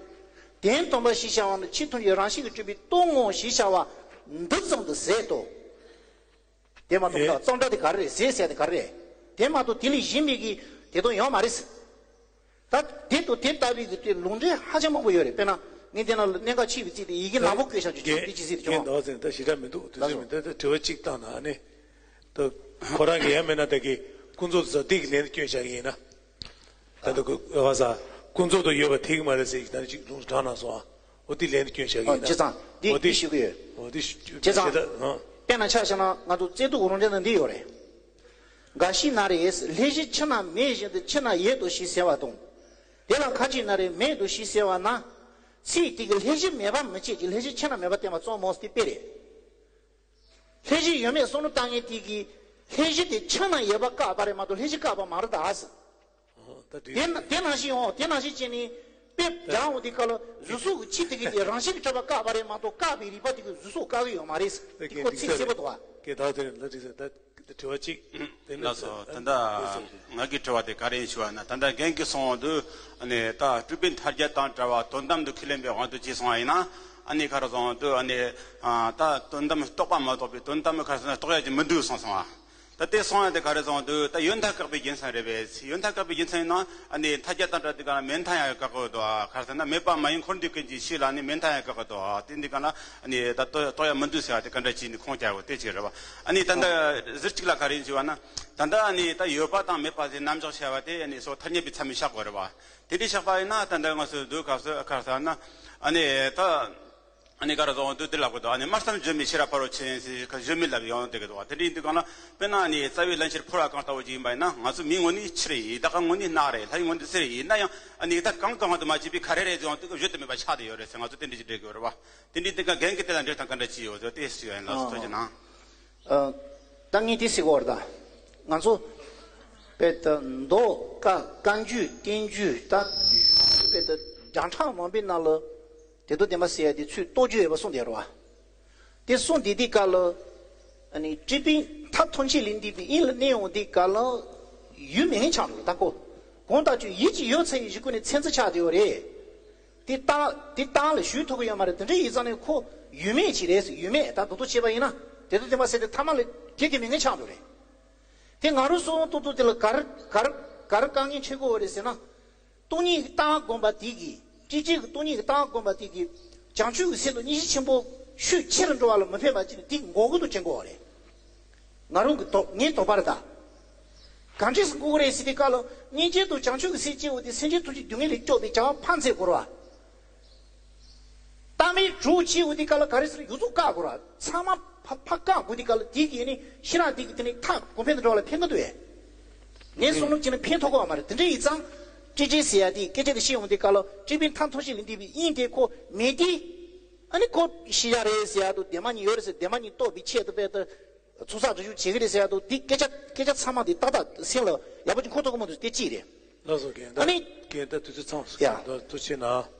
དོན་དམ་པར་ཞེས་བྱ་བ་ནི་ཆོས་ཐམས་ཅད་རང་བཞིན་གྱིས་གྲུབ་པའི་སྟོང་ངོ་ཞེས་བྱ་བ་འདི་ཙམ་དུ་ཟད་དོ། དེ་མ་གཏོགས་ཨེ། གཙང་སྦྲ་དེ་ག་རེ་རེད། ཟད་ཟེར་དེ་ག་རེ་རེད། དེ་མ་གཏོགས་དེ་ལས་གཞན་པའི་གི་དེ་དོན་ཡོད་མ་རེད། ད་དེ་དང་དེ་ལྟ་བུའི་གི་དེ་ལུང་འདྲེན་ཧ་ཅང་མང་པོ་ཡོད་རེད། དཔེར་ན་ངས་དེ་ནང་ལ་གནད་འགག་ཆེ་བའི་ཚིག་དེ་ཡི་གེ་ནག་པོ་བཀོད་བཞག་རྒྱུ་ཅིག་དེ་ཅི་ཟེར་དེ་བྱུང་། ད་ཟེར་ད་ཞེ་དྲག་མི་འདུག་དེ་ཟེར་མི་འདུག་ད་དྲི་བ་གཅིག་བཏང་ན་ཨ་ནི། ད་ཁོ་རང་གི་ཡང་མེད་ན་ད་གི་ཀུན་རྫོབ་ཟ་དེ་གི་ལན་དུ་སྐྱོན་བཞག་གི་ཡིན་ན། ད་ལྟ་ཁོ་ཨ་ས་ཀུན་རྫོབ་ཏུ་ཡོད་པ་དེ་གི་མ་རེད་ཟེར་གྱི་ད་ནི་ཅིག་ལུང་དྲངས་གནང་སོང་ཨ། འོ་དེ་ལན་དུ་སྐྱོན་བཞག་གི་ཨ་ཡིན་ན། བྱས་ཙང་དེ་འོ་དེ་དེ་ཞུ་གི་ཡོད། འོ་དེ་ཞུ་བྱས་ཙང་བྱས་ད་ཨ། དཔེར་ན་ཆ་བཞག་ན་ང་ཚོ་བརྩེ་དུང་རང་འགྲེལ་ནང་འདི་ཡོད་རེད། འགའ་ཞིག་ན་རེ། ལྷས་བཞེས་ཕྱིར་ན་མེད་བཞིན་དུ། ཕྱིར་ན་ཡོད་དོ་ཞེས་ཟེར་བ་དང་། དེ་ལ་ཁ་ཅིག་ན་རེ། མེད་དོ་ཞེས་ཟེར་བ་ན། ཚིག་དེ་གིས་ལྷས་བཞེས་མེད་པ་མི་བྱེད་ཀྱི། ལྷས་བཞེས་ཕྱིར་ན་མེད་པ་བསྟན་པ་གཙང་མ་དེ་དཔེ་རེད། ལྷས་བཞེས་ཡོད་མེད་བསམ་བློ་བཏང་མཁན་དེ་གིས་ལྷས་བཞེས་དེ་ཕྱིར་ན་ཡོད་པ་བཀག་པ་རེད་མ་གཏོགས་ལྷས་བཞེས་བཀག་པ་མ་རེད་ད་ཟེར། ཨོ་ད་དེ་དེ་ན་དེ་ནང་བཞིན་ཡང་དེ་ནང་བཞིན་བྱས་ནས་དཔེ་སྦྱང་འོང་དུས་སྐབས་ལ་གཟུགས་སོགས་ཀྱི་ཆོས་དེ་གིས་དེ་རང་བཞིན་གྱིས་གྲུབ་པ་བཀག་པ་རེད་མ་གཏོགས་བཀག་པའི་རིགས་པ་དེ་གིས་གཟུགས་སོགས་བཀག་གི་ཡོད་མ་རེད། དེ་དེ་ཁོ་ཚིག་གསལ་པོ་འདུག་བ། སྐད་ཐག་དེ་ལ་དྲིས་ཟེར་ད་དྲི་བ་གཅིག་དེ་ནི་ལགས་སོ། ད་ལྟ་ང་གི་དྲི་བ་དེ་ག་རེ་ཡིན་ཞུ་བ་ན། ད་ལྟ་རྒན་གྱིས་གསུངས་འོང་དུས་ཨ་ནི་ད་སྤྲུལ་པའི་ཐལ་རྒྱ་དང་བྲལ་བ་དོན་དམ་དུ་ཁས་ལེན་པའི་དབང་དུ་བྱས་སོང་བ་ཡིན་ན། ཨ་ནི་ག་རེ་གསུངས་འོང་དུས་ཨ་ནི་ད་དོན་དམ་རྟོགས་པ་མ་གཏོགས་པའི་དོན་དམ་ག་རེ་ཟེར་ན་རྟོགས་ཡ་ཅིག་མི་འདུག་གསུངས་སོང་བ། ད་དེ་སོང་ཡང་དེ་ག་རེ་སོང་དུས་ད་ཡོད་མཐའ་བཀག་པའི་རྒྱུ་མཚན་རེད་པས། ཡོད་མཐའ་བཀག་པའི་རྒྱུ་མཚན་ཡིན་ན་ཨ་ནི་ཐལ་རྒྱ་དང་བྲལ་དུས་ག་ན་མེད་མཐའ་ཡང་བཀག་གི་འདུག་ག་རེ་ཟེར་ན་མེད་པ་མ་ཡིན་འཁོར་འདས་ཀུན་གྱི་ཆོས་ལ་ནི་མེད་མཐའ་ཡང་བཀག་གི་འདུག་དེ་འདི་ག་ན་ཨ་ནི་ད་རྟོགས་རྟོགས་ཡ་མི་འདུག་ཟེར་བ་དེ་ག་འདྲ་བྱས་ནས་ཁུངས་སྐྱེལ་བ་དེ་ཅིག་རེད་བ། ཨ་ནི་ད་ལྟ་ཟུར་གཅིག་ལ་ག་རེ་ཡིན་ཞུ་བ་ན། ད་ལྟ་ཨ་ནི་ད་ཡོད་པ་དང་མེད་པ་ཟེར་རྣམ་གཞག་བྱ་བ་དེ་ཨ་ནི་སོ་ཐ་སྙད་པའི་ཚད་མས་བཞག་དགོས་རེད་བ། དེ་འདྲ་བཞག་པ་ཡིན་ན་ད་ལྟ་ང་ཚོས་འདུག་ག་ཟེར་ག་རེ་ཟེར་ན་ཨ་ནི་ད། ཨ་ནི་ག་རེ་ཟེར་འོང་དུས་དེ་ལབ་གི་འདུག་ཨ་ནི་སྨྲ་བསམ་བརྗོད་མེད་ཤེས་རབ་ཕ་རོལ་ཕྱིན་ཟེར་ག་བརྗོད་མེད་ལབ་ཡོང་བསྡད་ཀྱི་འདུག་དེ་འདྲ་ཡིན་དུས་གང་ལ་དཔེར་ན་ཨ་ནི་རྩ་བའི་བླ་མཆེད་ཕོ་བྲང་གང་ལྟ་བུ་ཅིག་ཡིན་པ་ཡིན་ན། ང་ཚོ་མིའི་ངོ་ནས་ཕྱི་རེད། བདག་གི་ངོ་ནས་ནག་རེད། ལྷའི་ངོ་ནས་སུ་རེད། ཡིན་ན་ཡང་ཨ་ནི་ད་གང་གང་དུ་མ་བྱས་པའི་ག་རེ་རེད་ཟེར་འོང་དུས་ག་བརྗོད་དུ་མེད་པ་ཆགས་བསྡད་ཡོད་རེད་ཟེར། ང་ཚོ་དེ་འདྲ་ཅིག་འགྲིག་གི་ཡོད་རེད་བ། དེ་འདྲའི་དེ་ག་འགན་གི་དེ་ལ་འགྲེལ་དང་ག་འདྲ་ཅི་ཡོད་ཟེར་དེ་ཞིག་ཡིན། ལགས་སོ། ཐུགས་རྗེ་གནང་། ཨ། ད་ངས་དེ་ཟེར་གོ་བར་ད། ང་ཚོ་དཔེ་ད་མདོ་བཀའ་བཀའ་འགྱུར་བསྟན་འགྱུར་ད་དཔེ་ད་བརྒྱ་ཕྲག་མང་པོའི་ནང་ལ་དེ་དོ་བདེན་པ་ཟེར་ཡ་དེ་ཚུར་རྟོགས་རྒྱུ་ཡོད་པ་གསུངས་བསྡད་རེད་བ། དེ་གསུངས་བསྡད་དུས་ག་ལ། ཨ་ནི་སྤྲུལ་པའི་མཐའ་ཐམས་ཅད་ལས་འདས་པའི་དབྱིངས་ལ་གནས་ཡོང་དུས་ག་ལ། ཡུལ་མེད་མཁན་ཆགས་འགྲོ་ད་ཁོ། གང་ལྟར་ཀྱང་ཡིད་ཀྱི་ཡོད་ཚད་ཀྱི་གཞི་ཀུན་ནས་མཚན་རྩིས་ཆགས་བསྡད་ཡོད་རེད། དེ་རྟགས་དེ་རྟགས་ལ་ཞུགས་ཐུབ་ཀྱི་ཡོད་མ་རེད། དེ་འདྲ་ཡིན་ཙང་ནས་ཁོ་ཡུལ་མེད་ཅིག་རེད་ཟེར། ཡུལ་མེད་ད་རྡོག་རྡོག་བྱས་པ་ཡིན་ན་དེ་དོ་བདེན་པ་ཟེར་དེ་ཐ་མ་ལ་སྐྱེ་གི་མེད་མཁན་ཆགས་འགྲོ་རེད། དེ་ང་རང་ཚོ་ཏོག་ཏོག་དེ་ལ་ག་རེ་ག་རེ་ག་རེ་དཀའ་ངལ་འཕྲད་ཀྱི་ཡོད་རེད་ཟེར་ན། སྟོང་ཉིད་ཀྱི་ལྟ་བ་བསྒོམ་པ་དེ་གིས། སྤྲོས་བྲལ་གྱི་སྟོང་ཉིད་ཀྱི་ལྟ་བ་བསྒོམ་པ་དེ་གིས་བྱང་ཆུབ་ཀྱི་སེམས་དང་སྙིང་རྗེ་ཆེན་པོ་ཤུགས་ཆེ་རུ་འགྲོ་བ་ལ་མི་ཕན་པ་ཅིག་ནི་དེ་འགོག་གི་འདུག་ཅེས་གོ་བ་རེད། ང་རང་གི་དོགས་ངའི་དོགས་པ་རེད་ད། ག་འདྲས་སེ་འགོག་གི་རེད་ཟེར་དུས་སྐབས་ལ་སྙིང་རྗེ་དང་བྱང་ཆུབ་ཀྱི་སེམས་སྐྱེ་བ་དེ་སེམས་ཅན་ཐམས་ཅད་སྡུག་བསྔལ་ལས་སྐྱོབ་པའི་བྱ་བ་ཕར་མཛད་དགོས་རེད་བ། ལྟ་བའི་གྲོགས་བྱེད་འོ་དེ་ག་ལ་ག་རེ་ཟེར་ཡོངས་རྫོགས་བཀག་དགོས་ར། ཚང་མ་ཕ་ཕ་བཀག་དགོས་དེ་ག་ལ་དེ་གི་ནི་ཤེས་རབ་དེ་གི་དེ་ནི་མཐའ་གོང་འཕེལ་དུ་འགྲོ་བ་ལ་ཕན་གི་འདུག་ཨེ། ངས་བསམ་བློ་བྱས་ན་ཕན་ཐོགས་གི་ཡོད་མ་རེད། དེ་འདྲ་ཡིན་ཙང་སྤྲོས་བྲལ་ཟེར་ཡ་དེ་སྐད་ཆ་དེ་བཤད་འོང་དེ་ག་ལ་སྤྲུལ་པའི་མཐའ་ཐམས་ཅད་ལས་འདས་པའི་དབྱིངས་དེ་ཁོ་མེད་དེ། ཨ་ནི་ཁོ་ཤེས་བྱ་རེད་ཟེར་ཡ་དང་བདེན་པ་གཉིས་ཡོད་རེད་ཟེར། བདེན་པ་གཉིས་རྟོགས་པའི་ཆེད་དུ་དཔེ་ལྟ་ཚོགས་བསགས་སྒྲུབ་བརྒྱུད་བྱེད་གི་རེད་ཟེར་ཡ་དང་དེ་སྐད་ཆ་སྐད་ཆ་ཚང་མ་དེ་ཏག་ཏག་སེམས་ལ་ཡག་པོ་ཅིག་འཁོར་ཐུབ་གི་མི་འདུག་དེ་གཅིག་རེད། ལགས་སོ། རྒན་ཨ་ནི་རྒན་ད་དུས་ཚོད་ཚང་སོང་། ཡ། ད་ཐུགས་རྗེ་གནང་།